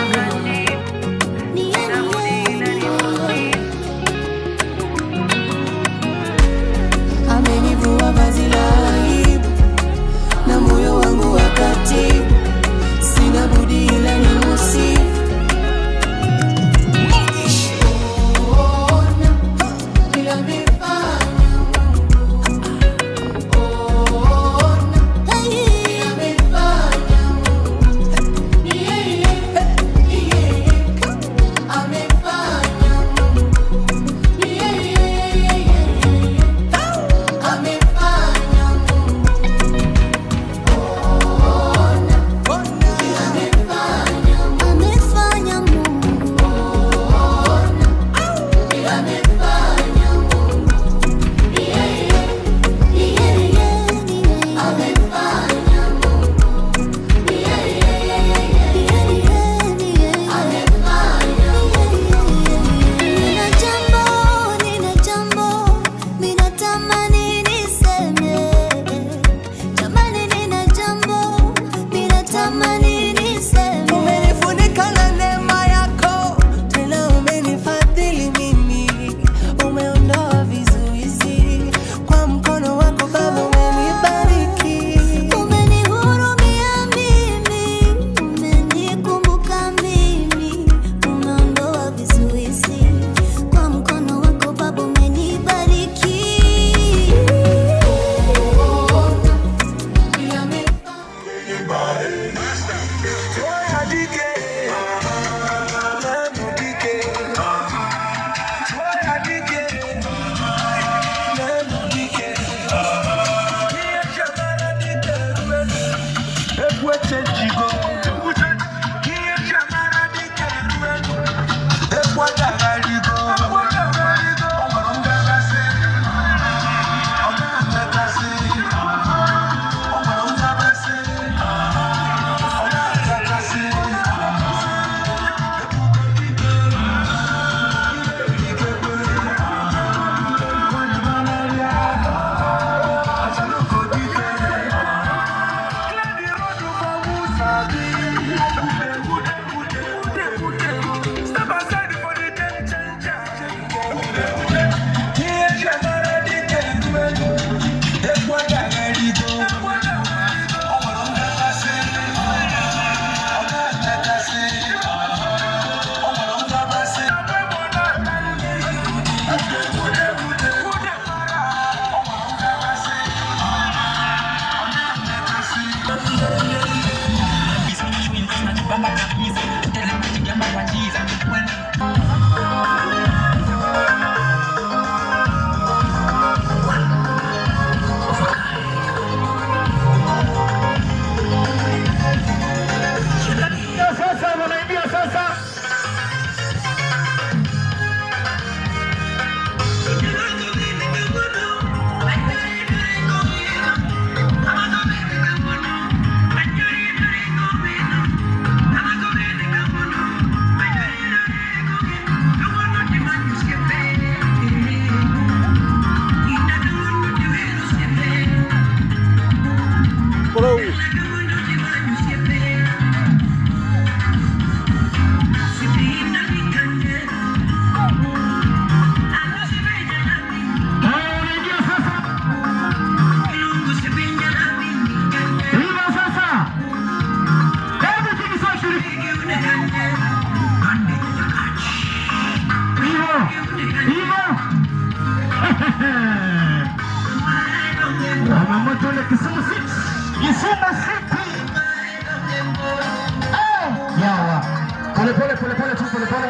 tu pole pole.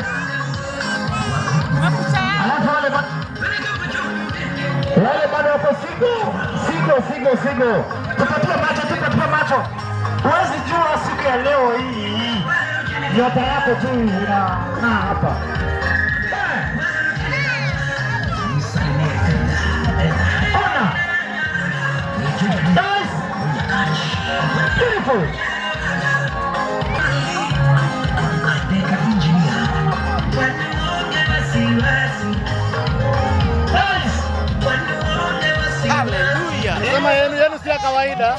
Alafu wale bado wako single, single, single, single. Tupatie macho, tupatie macho. Huwezi jua siku ya leo hii nyota yako tu inang'aa hapa. Ona. Nice. Beautiful. Nice. Sema yenu yenu si ya kawaida.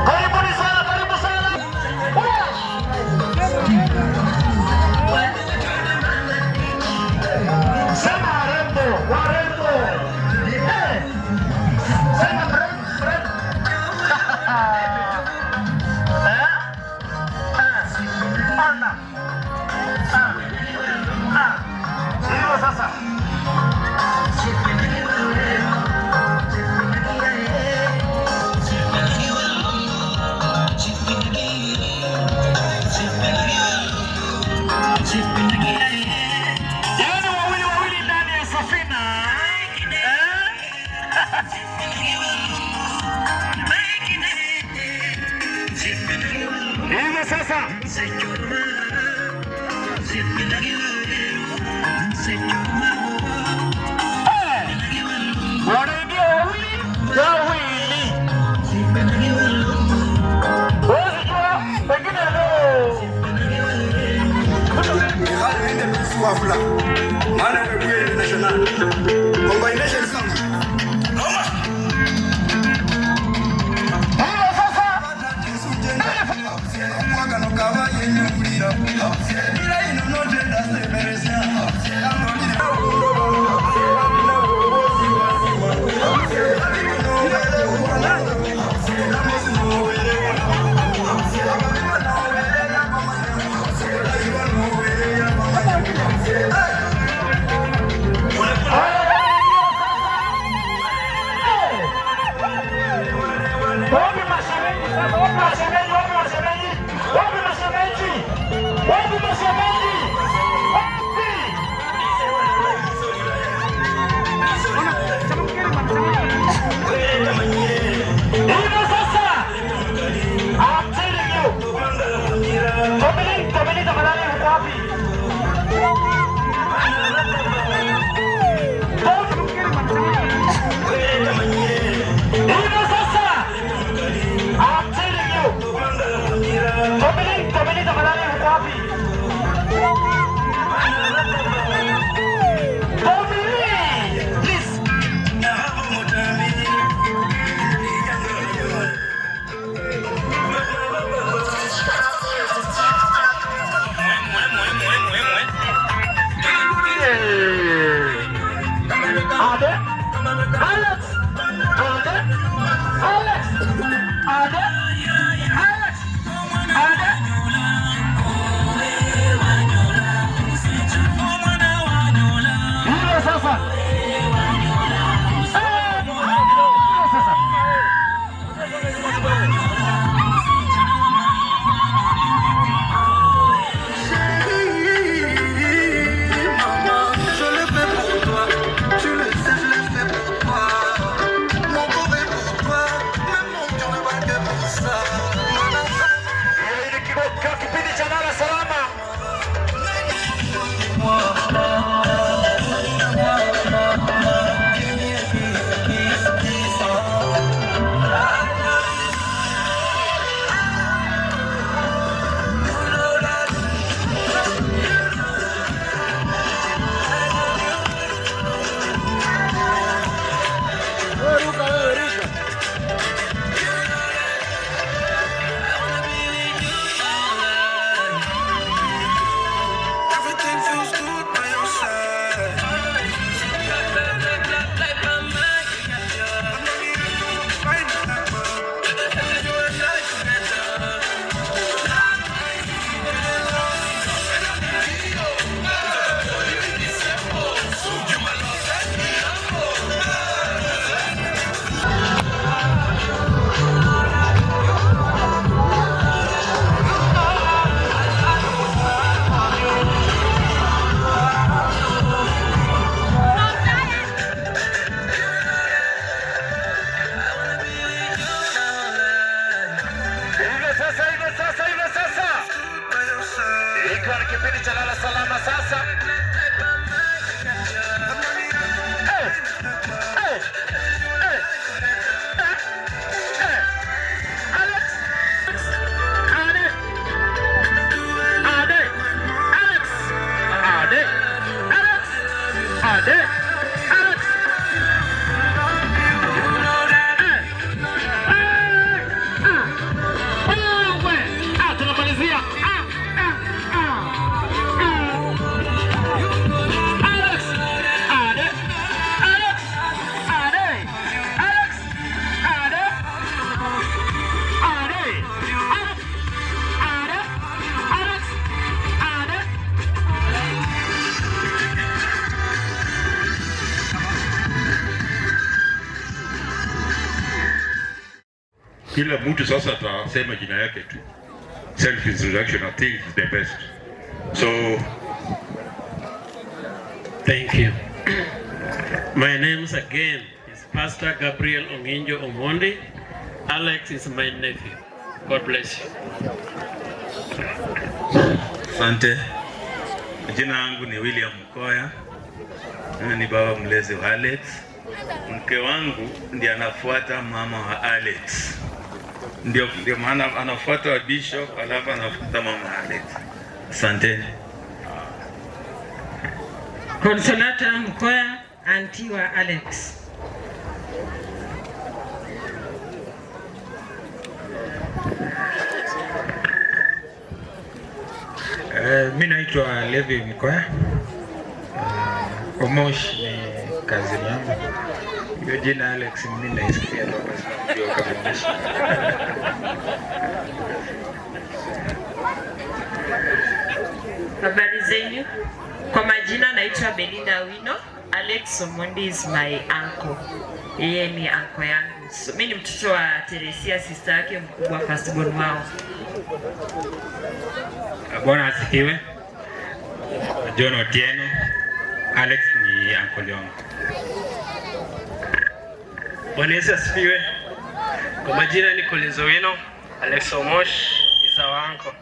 Karibuni sana, karibu sana. Sema warembo, warembo. Eh. Sema mrembo, mrembo. Eh? Eh. Ona. Ah. Ah. Hivyo sasa. Yaani wawili wawili ndani ya safina. Eh? Hivyo sasa. Eh! Wanaingia wawili wawili. Huwezi jua, pengine leo. Hivyo sasa. Kipindi cha lala salama sasa. Eh, eh, eh, eh, eh. Alex, Ade, Ade, Alex, Ade, Alex, Ade, Alex. Ah, tunamalizia. Ah, ah, ah, ah. Alex, Ade, Alex, Ade, Alex, Ade, Ade, Alex, Ade, Alex, Ade. Kila mtu sasa atasema jina yake tu. Self introduction I think is the best. So Thank you. My name again is Pastor Gabriel Onginjo Omondi. Alex is my nephew. God bless you. Asante. Jina langu ni William Mkoya. Mimi ni baba mlezi wa Alex. Mke wangu ndiye anafuata mama wa Alex. Ndio maana anafuata wa Bishop, alafu anafuata mama wa Alex. Asante. Consolata Mkoya, auntie wa Alex. Mi naitwa Levi Mkoya. Omosh ni kazi yangu. Hiyo jina Alex mimi naisikia tu hapa, sinamjua kama Omosh. Habari zenyu. Kwa majina naitwa Belinda Wino. Alex Omondi is my uncle. Yeye ni uncle yangu. So, mimi ni mtoto wa Teresia, sister yake mkubwa, firstborn wao. Bwana asifiwe. John Otieno. Alex ni uncle wangu. Bwana Yesu asifiwe. Kwa majina ni Collins Owino. Alex Omosh is our uncle.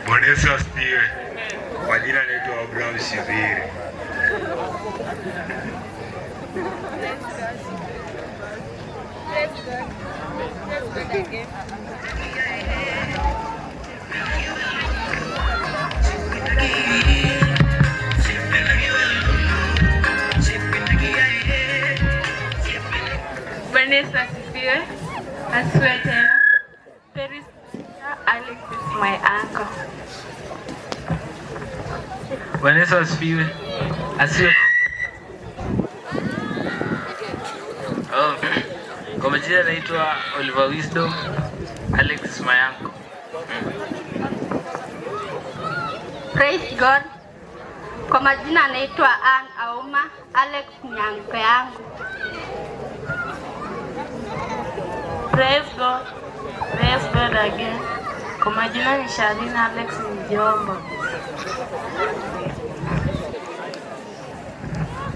Bwana Yesu asifiwe. Kwa jina naitwa Abraham Siviri. Bwana Yesu asifiwe. Asifiwe tena. There is Alex is my uncle. Bwana Yesu asifiwe. Asifiwe. Oh, kwa majina naitwa Oliver Wisdom. Alex is my uncle. Praise God. Kwa majina anaitwa Ann Auma. Alex ni uncle yangu. Praise God. Praise God again. Kwa majina ni Sharina, Alex ni mjomba.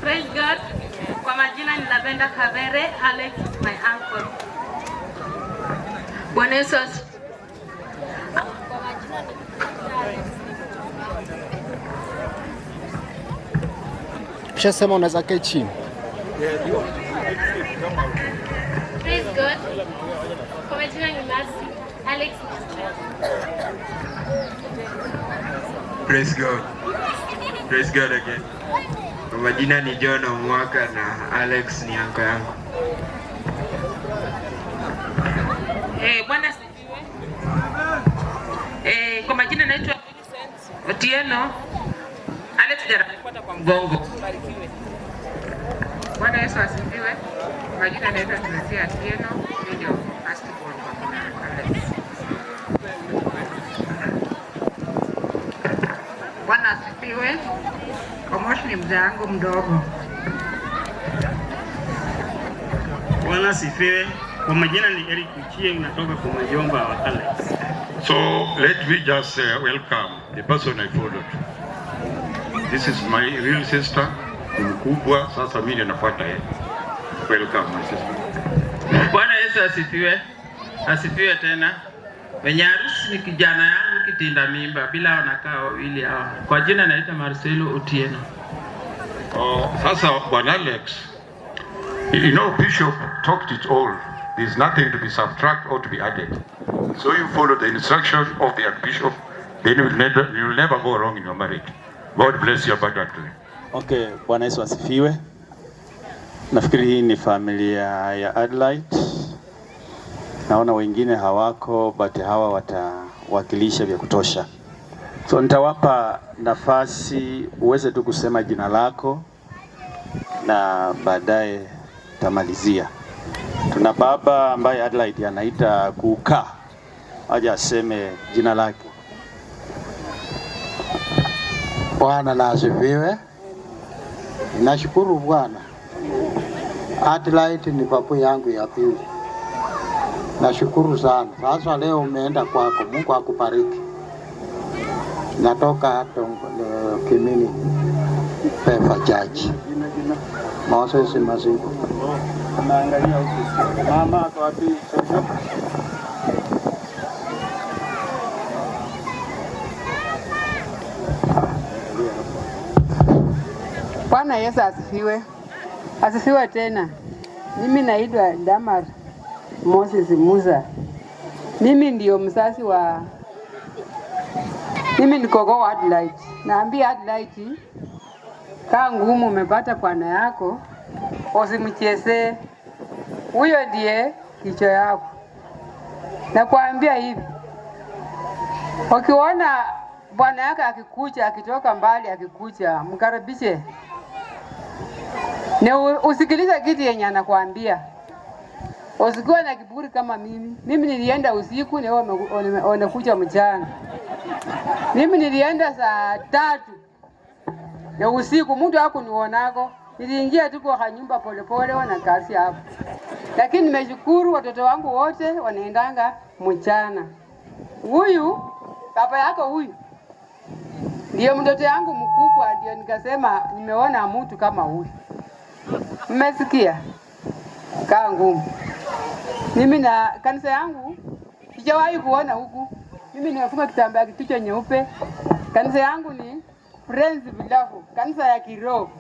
Praise God. Kwa majina ni Lavenda Kavere, Alex is my uncle. Bwana Yesu asifiwe. Ushasema unaweza kaa chini. Praise God. Kwa majina ni Mercy, Alex ni uncle. Praise God. Praise God again. Kwa majina ni John Omwaka na Alex ni uncle yangu. Bwana asifiwe. Kwa majina naitwa Millicent Otieno. Alex anafuata kwa mgongo. Bwana Yesu asifiwe. Majina naitwa Teresia Atieno, mimi ndio first born kwa kina Alex. Bwana asifiwe. Omosh ni mzee wangu mdogo. Bwana asifiwe. Kwa majina ni Eric Uchie, natoka kwa majomba wa Alex. So let me just welcome the person I followed. This is my real sister, ni mkubwa, sasa mimi nafuata yeye. Welcome my sister. Bwana Yesu asifiwe. Asifiwe tena. Mwenye harusi ni kijana yangu Kiti kitinda mimba bila wanakaa wawili hawa. Kwa jina naitwa Marcelo Otieno. Oh, sasa Bwana Alex, Bishop talked it all. There's nothing to be subtracted or to be added. So you follow the instruction of the Archbishop, then you will never go wrong in your marriage. God bless you abundantly. Okay, Bwana Yesu asifiwe. Nafikiri hii ni familia ya Adelaide. Naona wengine hawako, but hawa watawakilisha vya kutosha. So nitawapa nafasi uweze tu kusema jina lako na baadaye tamalizia. Tuna baba ambaye Adelaide anaita kukaa, aje aseme jina lake. Bwana na asifiwe. Nashukuru Bwana. Adelaide ni babu yangu ya pili. Nashukuru sana. Sasa leo umeenda kwako, Mungu akubariki. Natoka Kimini Pefa Church. Moses Masiku. Anaangalia huku. Mama ako wapi? Shosho? Bwana Yesu asifiwe. Asifiwe tena. Mimi naitwa Damar Moses Musa. Mimi ndio mzazi wa, mimi ni gogo wa Adelaide. Naambia Adelaide, kaa ngumu, umepata bwana yako, usimchezee. Huyo ndiye kichwa yako. Nakwambia hivi, ukiona bwana yako akikuja, akitoka mbali akikuja, mkaribishe na usikilize kitu yenye anakuambia. Usikuwe na kiburi kama mimi. Mimi nilienda usiku na wewe unakuja mchana. Mimi nilienda saa 3 ya usiku, mtu hakunionako. Niliingia tu kwa nyumba polepole na kazi hapo. Lakini nimeshukuru watoto wangu wote wanaendanga mchana. Huyu baba yako huyu ndio mtoto yangu mkubwa, ndio nikasema nimeona mtu kama huyu. Mmesikia? Kaa ngumu. Mimi na kanisa yangu sijawahi kuona huku. Mimi nimefunga kitambaa kichwa nyeupe. Kanisa yangu ni Friends Vilafu, kanisa ya kiroho.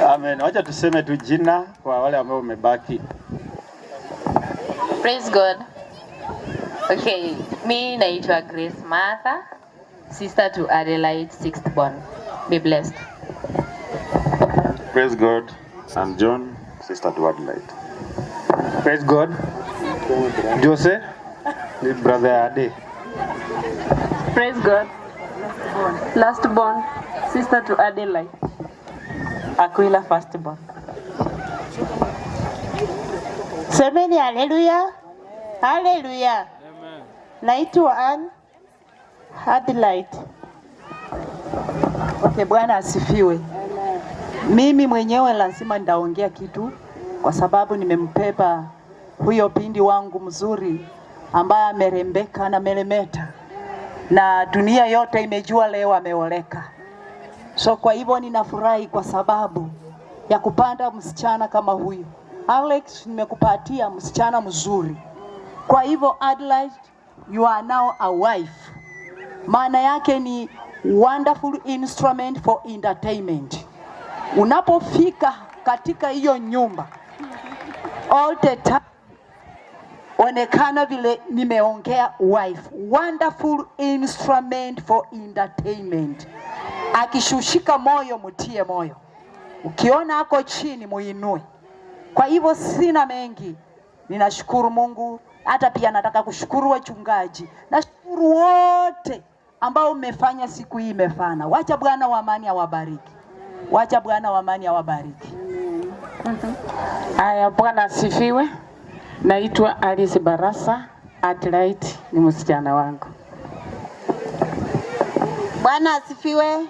Amen. Wacha tuseme tu jina kwa wale ambao wamebaki. Praise God. Okay, mi naitwa Grace Martha, sister to Adelaide, sixth born. Be blessed. Praise God. I'm John, sister to Adelaide. Praise God. Jose, ni brother Ade. Praise God. Last born, sister to Adelaide. Aquila firstborn. Semeni haleluya. Haleluya. Naitwa Ann Adelaide. Okay, Bwana asifiwe. Mimi mwenyewe lazima nitaongea kitu kwa sababu nimembeba huyo binti wangu mzuri ambaye amerembeka na melemeta na dunia yote imejua leo ameoleka. So kwa hivyo ninafurahi kwa sababu ya kupata msichana kama huyu. Alex, nimekupatia msichana mzuri. Kwa hivyo Adelaide, you are now a wife. Maana yake ni wonderful instrument for entertainment. Unapofika katika hiyo nyumba all the time, onekana vile nimeongea wife, wonderful instrument for entertainment. Akishushika moyo mtie moyo, ukiona ako chini muinue. Kwa hivyo sina mengi, ninashukuru Mungu. Hata pia nataka kushukuru wachungaji, nashukuru wote ambao mmefanya siku hii imefana. Wacha Bwana wa amani awabariki, wacha Bwana wa amani awabariki. Haya, Bwana asifiwe. Naitwa Alice Barasa. Adelaide ni msichana wangu. Bwana asifiwe.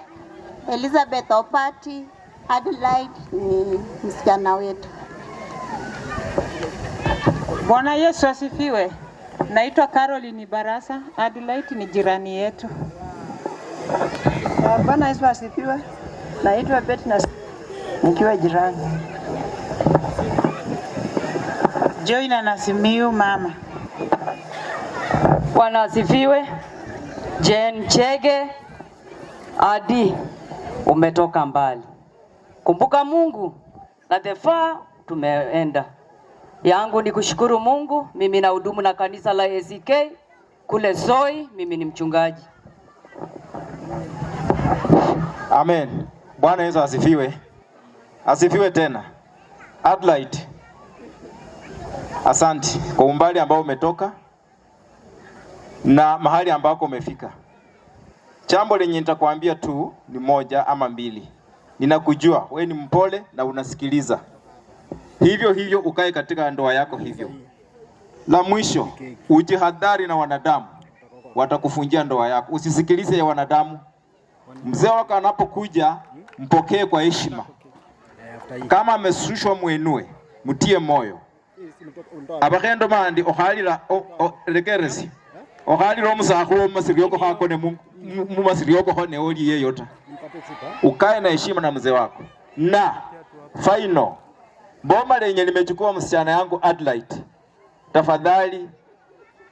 Elizabeth Opati, Adelaide ni msichana wetu. Bwana Yesu asifiwe. Naitwa Caroline Barasa. Adelaide ni jirani yetu. Bwana Yesu asifiwe. Naitwa Betna nikiwa jirani. Joina Nasimiu mama. Bwana asifiwe. Jane Chege, Adi, umetoka mbali. Kumbuka Mungu na the far tumeenda. Yangu ni kushukuru Mungu. Mimi nahudumu na kanisa la ACK kule Soi, mimi ni mchungaji. Amen. Bwana Yesu asifiwe. Asifiwe tena. Adelaide, asante kwa umbali ambao umetoka na mahali ambako umefika. Jambo lenye nitakwambia tu ni moja ama mbili. Ninakujua wewe ni mpole na unasikiliza. Hivyo hivyo ukae katika ndoa yako hivyo. La mwisho, ujihadhari na wanadamu, watakufunjia ndoa yako. Usisikilize ya wanadamu. Mzee wako anapokuja, mpokee kwa heshima. Kama ameshushwa, muinue, mtie moyo. Abakhendo bandi okhalila lekeresi okhalila omusakhulu mumasirioko khakone mumasirioko kho neoliyeyo ta. Ukae na heshima na mzee wako. Na final, boma lenye limechukua msichana yangu Adelaide, tafadhali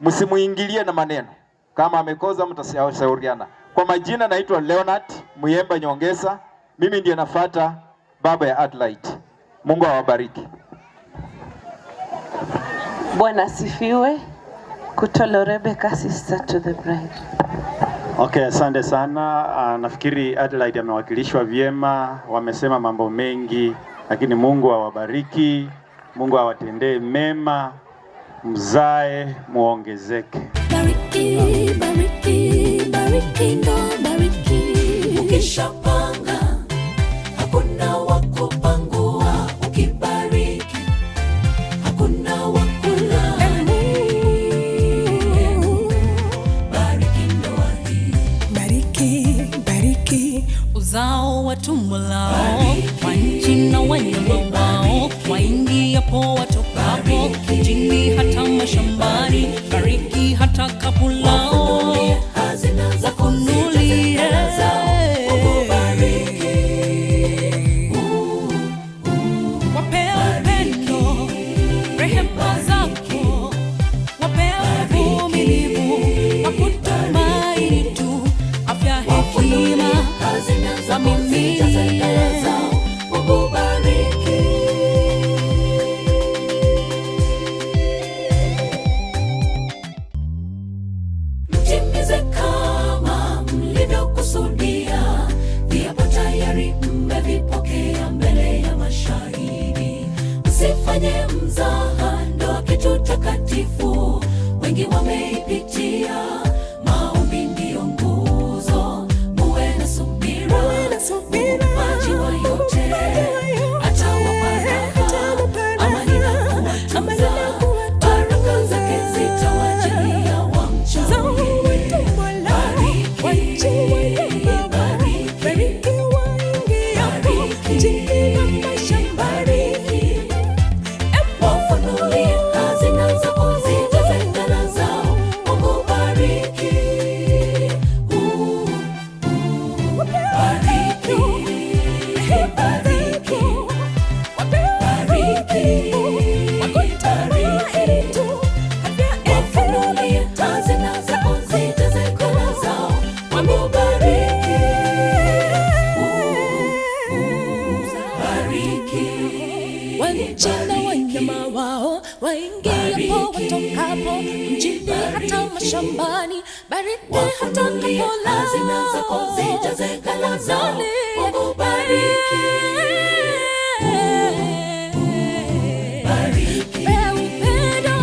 msimuingilie na maneno. Kama amekosa mtashauriana. Kwa majina naitwa Leonard Muyemba Nyongesa, mimi ndiye nafuata baba ya Adelaide. Mungu awabariki. Bwana asifiwe. Kutolo Rebecca, sister to the bride. Okay, asante sana. Nafikiri Adelaide amewakilishwa vyema, wamesema mambo mengi, lakini Mungu awabariki, Mungu awatendee mema, mzae muongezeke. Bariki, bariki, bariki ndo bariki. Ukishapanga hakuna wa kupangua, ukibariki hakuna wa kulaani. Bariki ndoa hii, Bariki, bariki uzao wa tumbo lao, wa nchi na wanyama wao, waingiapo watokapo, mjini hata mashambani, bariki hata kapu lao, hazina zako wafunulie zijaze zao. Mungu bariki, wape upendo, rehema zako, wape uvumilivu, wakutumaini tu, afya, hekima, hazina zako zijaze ghala zao. Mungu bariki. Mtimize kama mlivyokusudia, viapo tayari mmevipokea mbele ya mashahidi. Msifanye mzaha, ndoa kitu takatifu, wengi wameipitia. Maombi ndiyo nguzo, muwe na subira, Muumbaji wa yote atawapa raha, amani na kuwatunza, baraka zake zitawajilia wamchao yeye. Bariki, bariki, bariki, bariki. Wafunulie hazina zako zijaze ghala zao. Mungu bariki, bariki, bariki, bariki, bariki. Wafunulie hazina zako zijaze ghala zao. Mungu bariki, bariki, Wanchi na wanyama wao, waingiapo watokapo, mjini hata mashambani, bariki hata Wafunulie kapu hazina zako lao, zijaze ghala zao. Mungu bariki, bariki, Wape upendo,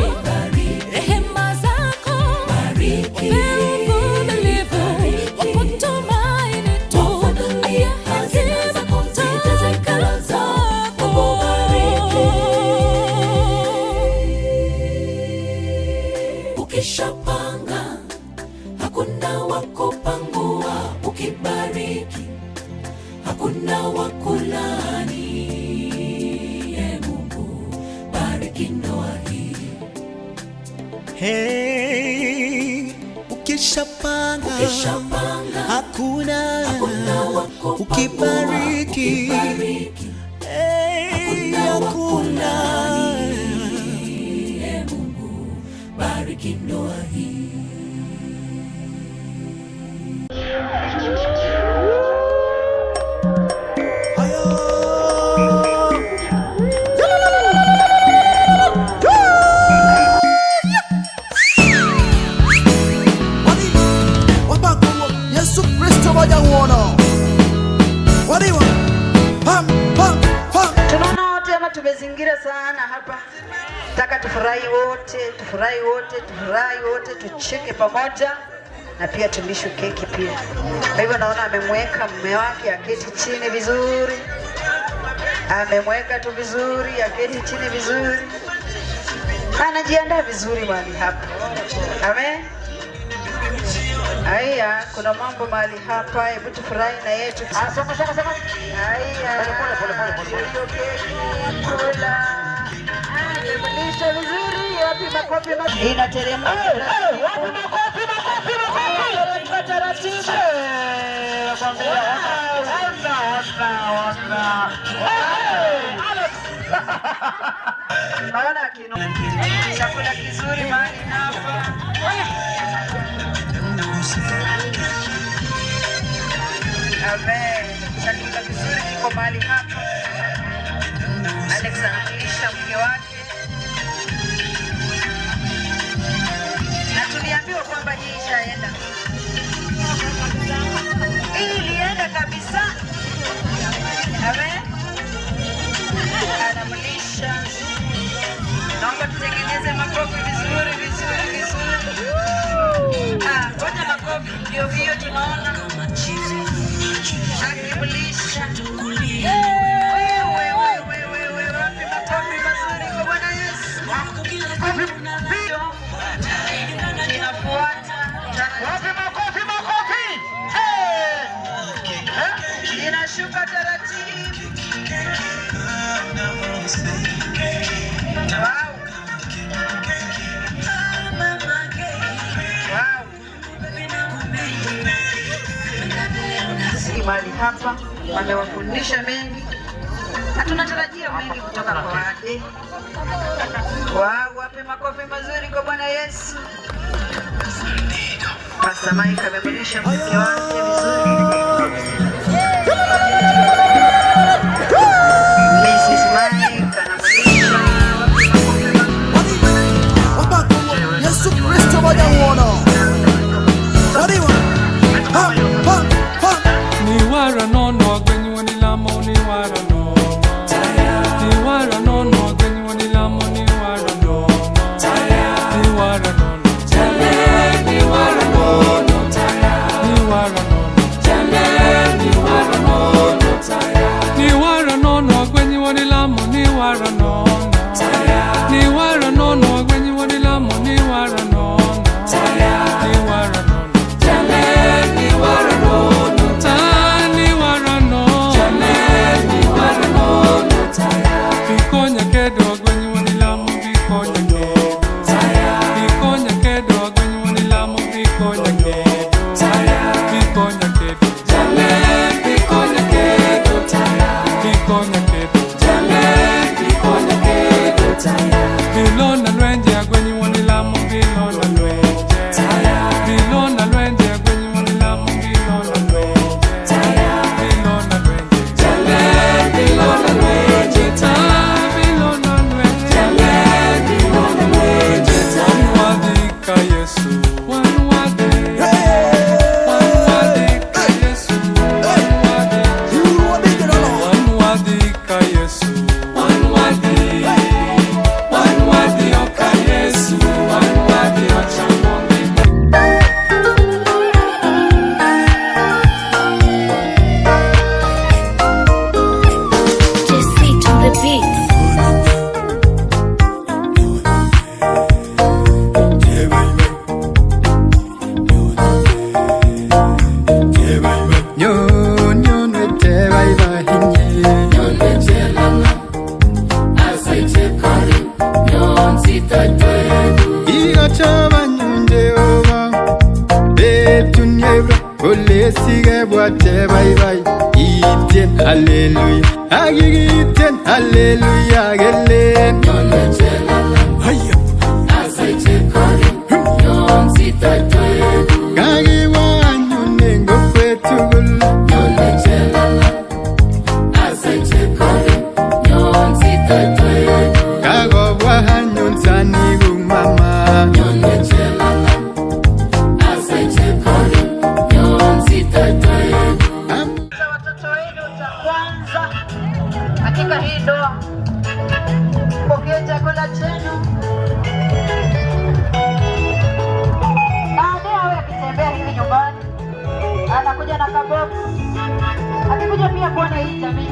rehema zako, bariki, wape uvumilivu, wakutumaini tu, Wafunulie afya, hazina hekima zako zijaze ghala zao. Mungu bariki. Ukishapanga hakuna wa kupangua, ukibariki hakuna wa kulaani. Ee Mungu, bariki ndoa hii. Hey, ukishapanga Ukishapanga hakuna hakuna wa kupangua, ukibariki ukibariki hey, hakuna wa hakuna kulaani. Ee Mungu, bariki ndoa hii. Yesu Kristo wajauono wadiwa pam pam pam. Tunaona wote ama tumezingira sana hapa. Nataka tufurahi wote, tufurahi wote, tufurahi wote, tucheke pamoja na pia tulishwe keki pia. Kwa hivyo naona amemweka mume wake aketi chini vizuri, amemweka tu vizuri, aketi chini vizuri, anajiandaa vizuri mahali hapa. Amen. Haya, kuna mambo mahali hapa, hebu tufurahi na yetu. Soma, soma, soma. Haya, hiyo keki kula. Amemlisha vizuri, wapi makofi makofi. Inateremka. Wapi makofi makofi makofi. Teremka taratibu. Nakwambia ona ona ona. Alex. Naona kino. Chakula kizuri mahali hapa. Amen. Chakula kizuri kiko mahali hapa. Alex anamlisha mke wake. Na tuliambiwa kwamba hii ishaenda. Hii ilienda kabisa. Amen. Anamlisha. Naomba tutengeneze makofi vizuri vizuri vizuri. Ngoja makofi ndio hiyo tunaona. Akimlisha. Wewe wewe wewe, wapi makofi mazuri kwa Bwana Yesu? Ndio. Inafuata. Wapi makofi makofi? Hey! Inashuka taratibu. Wow. Wow. Mahali hapa wamewafundisha mengi na tunatarajia mengi kutoka kwa wade. Wow, wape makofi mazuri kwa Bwana Yesu. Pastor Mike amemlisha mke wake vizuri. Mrs. Mike anamlisha. Wapako Yesu Kristo wajauono wadiwa pam pam pam. Ni wara nono gwenyu ni lamo ni wara nono. Ni wara nono gwenyu ni lamo ni wara nono. Ni wara nono. Ni wara nono. Ni wara nono. Ni wara nono. Ni wara nono gwenyu ni lamo ni wara nono. Ni wara nono gwenyu ni lamo ni wara nono. Ni wara nono. Ni wara nono. Ni wara nono. Ni wara nono. Bikonya kedo gwenyu ni lamo bikonya kedo. Bikonya kedo gwenyu ni lamo bikonya kedo. Bikonya kedo. Bikonya kedo. Bikonya kedo. Bikonya kedo. Bilona lwenje gwenyu ni lamo bilona lwenje. Bilona lwenje gwenyu ni lamo bilona lwenje. Bilona lwenje. Bilona lwenje. Bilona lwenje. Bilona lwenje. Wanwadika Yesu. Wanwadika. Wanwadika Yesu. Wanwadika. Wanwadika Yesu. Wanwadika. Wanwadika Yesu. Wanwadika changonge. Jesse to the beat. Nyon wete Bye itien hallelujah agigitien hallelujah kelen Hayya Kakiwa anyun en kokwet tugul Kakobwa anyun sanikuk mama. ndoa. Pokea chakula chenu. Baadaye awe akitembea hivi nyumbani, anakuja na kabox, akikuja pia kuona hii jamii.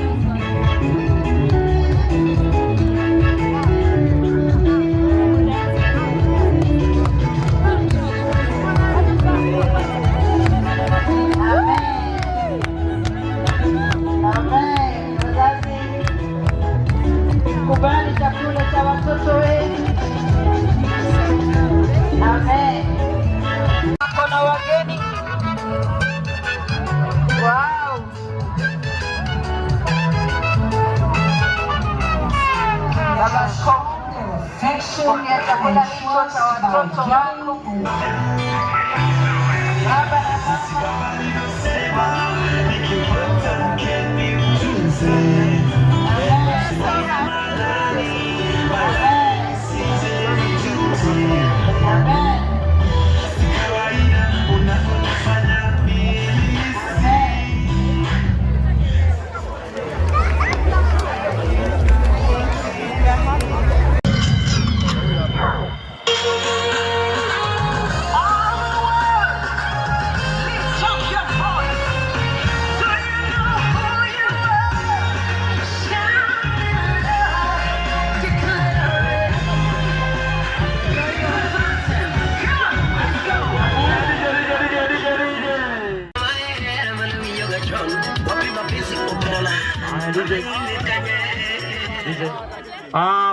Amen. Wazazi, kubali chakula cha watoto wenu. Amen. Kuna wageni. Wow. Baba Askofu, pokea chakula hicho cha watoto wako. Baba na mama.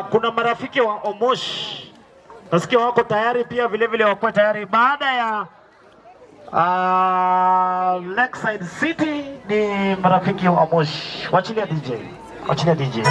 Kuna marafiki wa Omosh nasikia wako tayari pia vile vile wako tayari baada ya Lakeside City ni marafiki wa Omosh. Wachilia DJ. Wachilia DJ.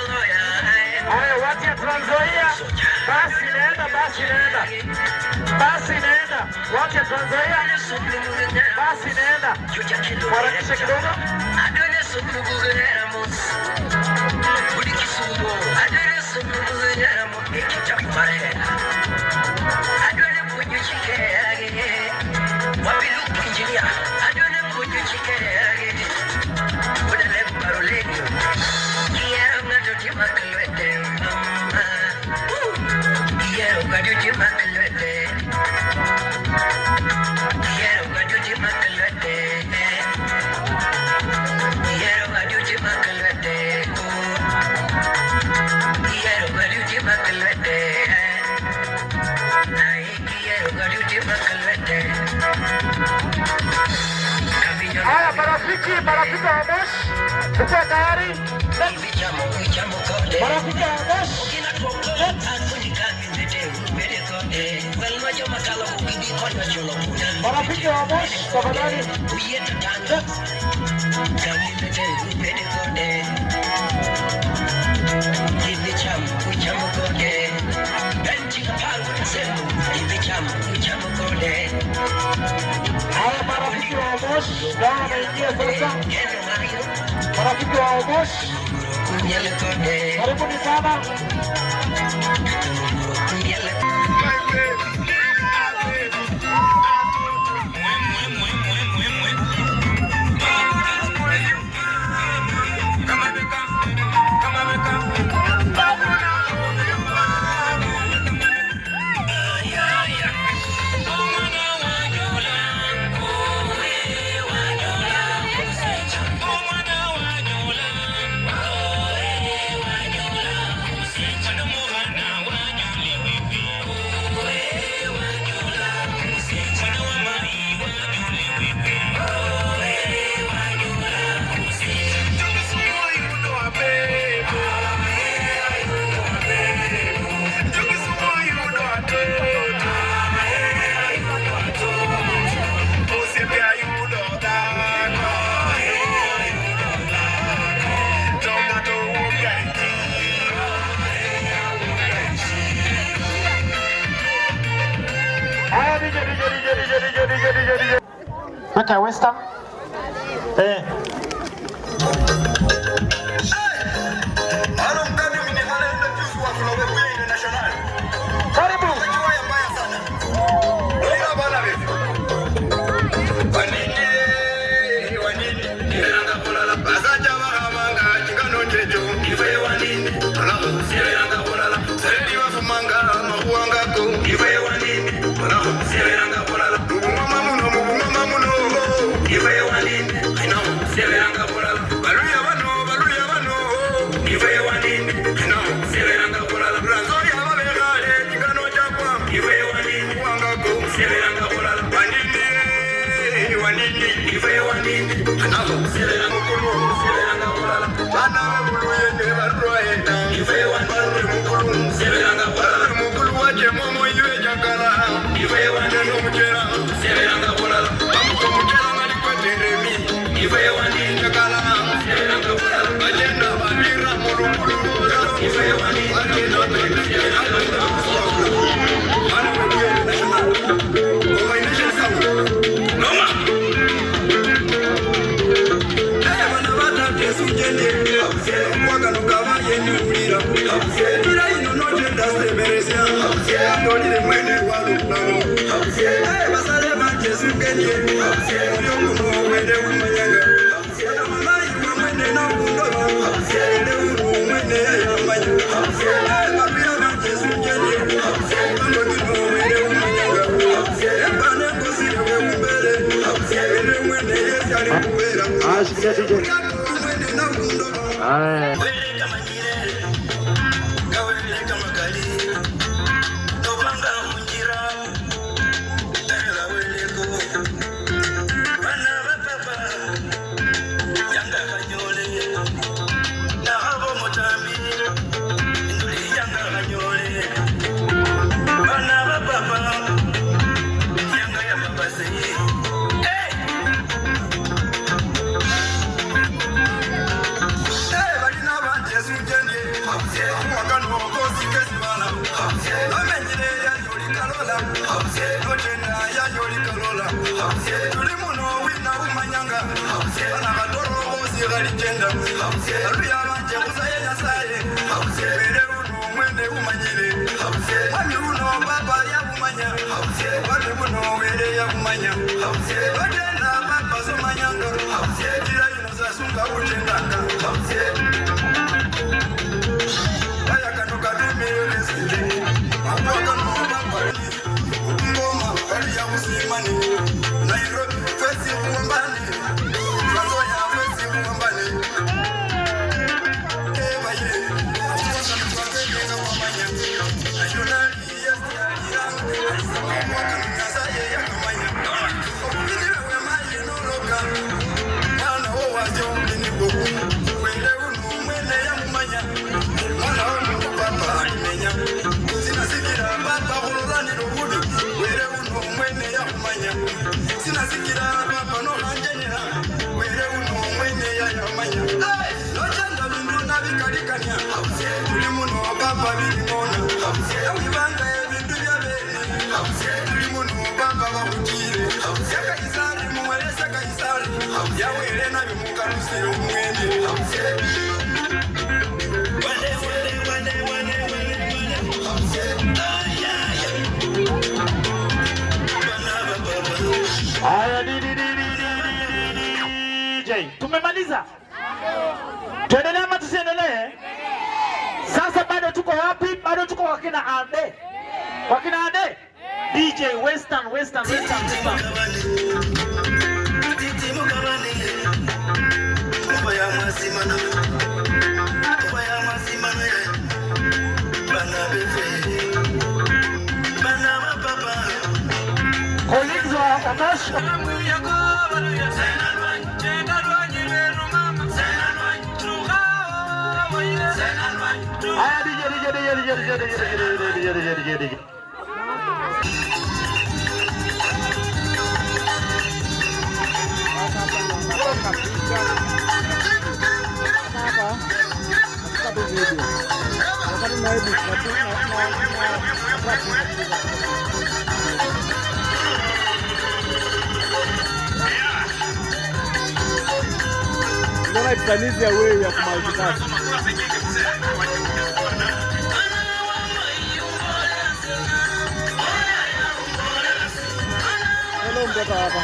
Haya, watu ya Trans Nzoia, basi inaenda, basi inaenda, basi inaenda. Watu ya Trans Nzoia, basi inaenda. Harakisha kidogo. Haya, marafiki, marafiki wa Moshi, tuko tayari? Marafiki wa Moshi, Marafiki wa Moshi tafadhali. Haya, marafiki wa Omosh nao wanaingia sasa. Marafiki wa Omosh, karibuni sana. Haya, DJ, DJ, DJ, DJ, DJ, DJ, DJ, DJ. Weka western. Eh. Karibu. Haya. Haya, DJ, tumemaliza. Tuendelee ama tusiendelee? Sasa bado tuko wapi? Bado tuko kwa kina Ade. Kwa kina Ade. DJ Western, Western, Western, Western. Colleagues wa Omosh. Haya, DJ, DJ, DJ, DJ, DJ, DJ, DJ, DJ, DJ. Mbona it's an easier way ya kumultitask. Hello mtoto hapa.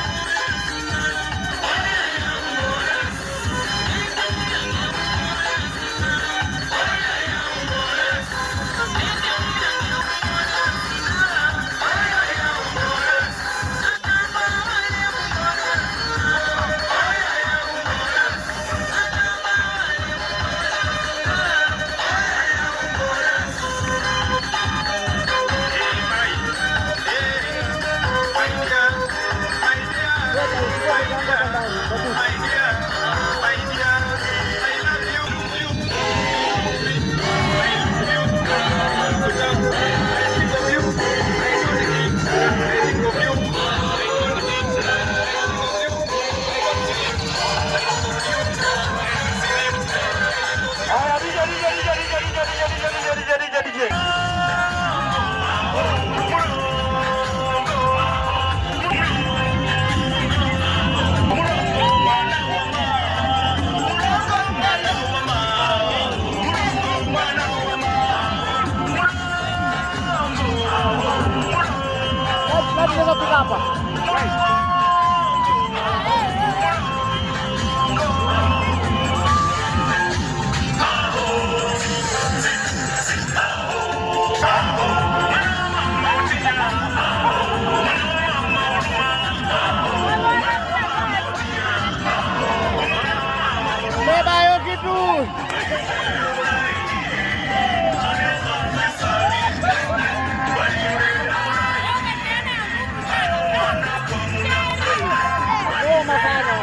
Beba hiyo kitu. Noma sana.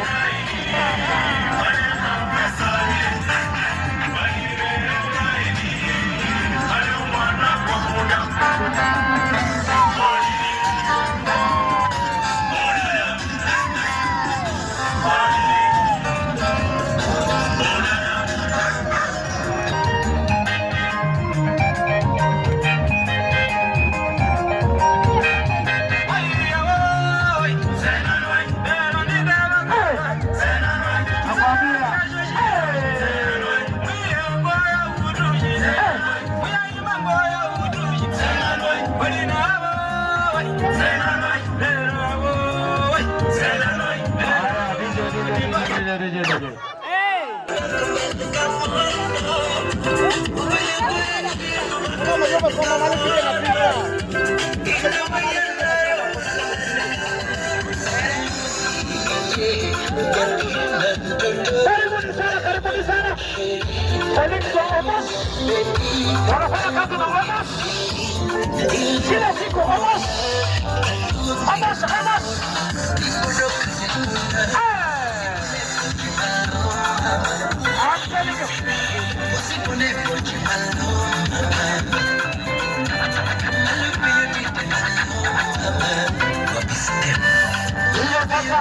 Karibuni sana, karibuni sana. Colleagues wa Omosh wanafanya kazi na Omosh kila siku. Omosh, Omosh, Omosh. I'm telling you. Hiyo sasa.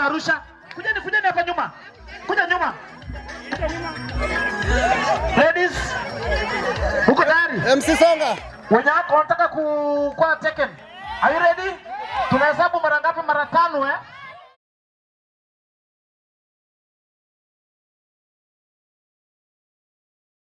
Arusha. Kujeni, kujeni hapa nyuma. Kuja nyuma. Ladies, uko tayari? MC Songa. Wenye wako wanataka kuwa taken. Are you ready? Tunahesabu mara ngapi? Mara tano, eh?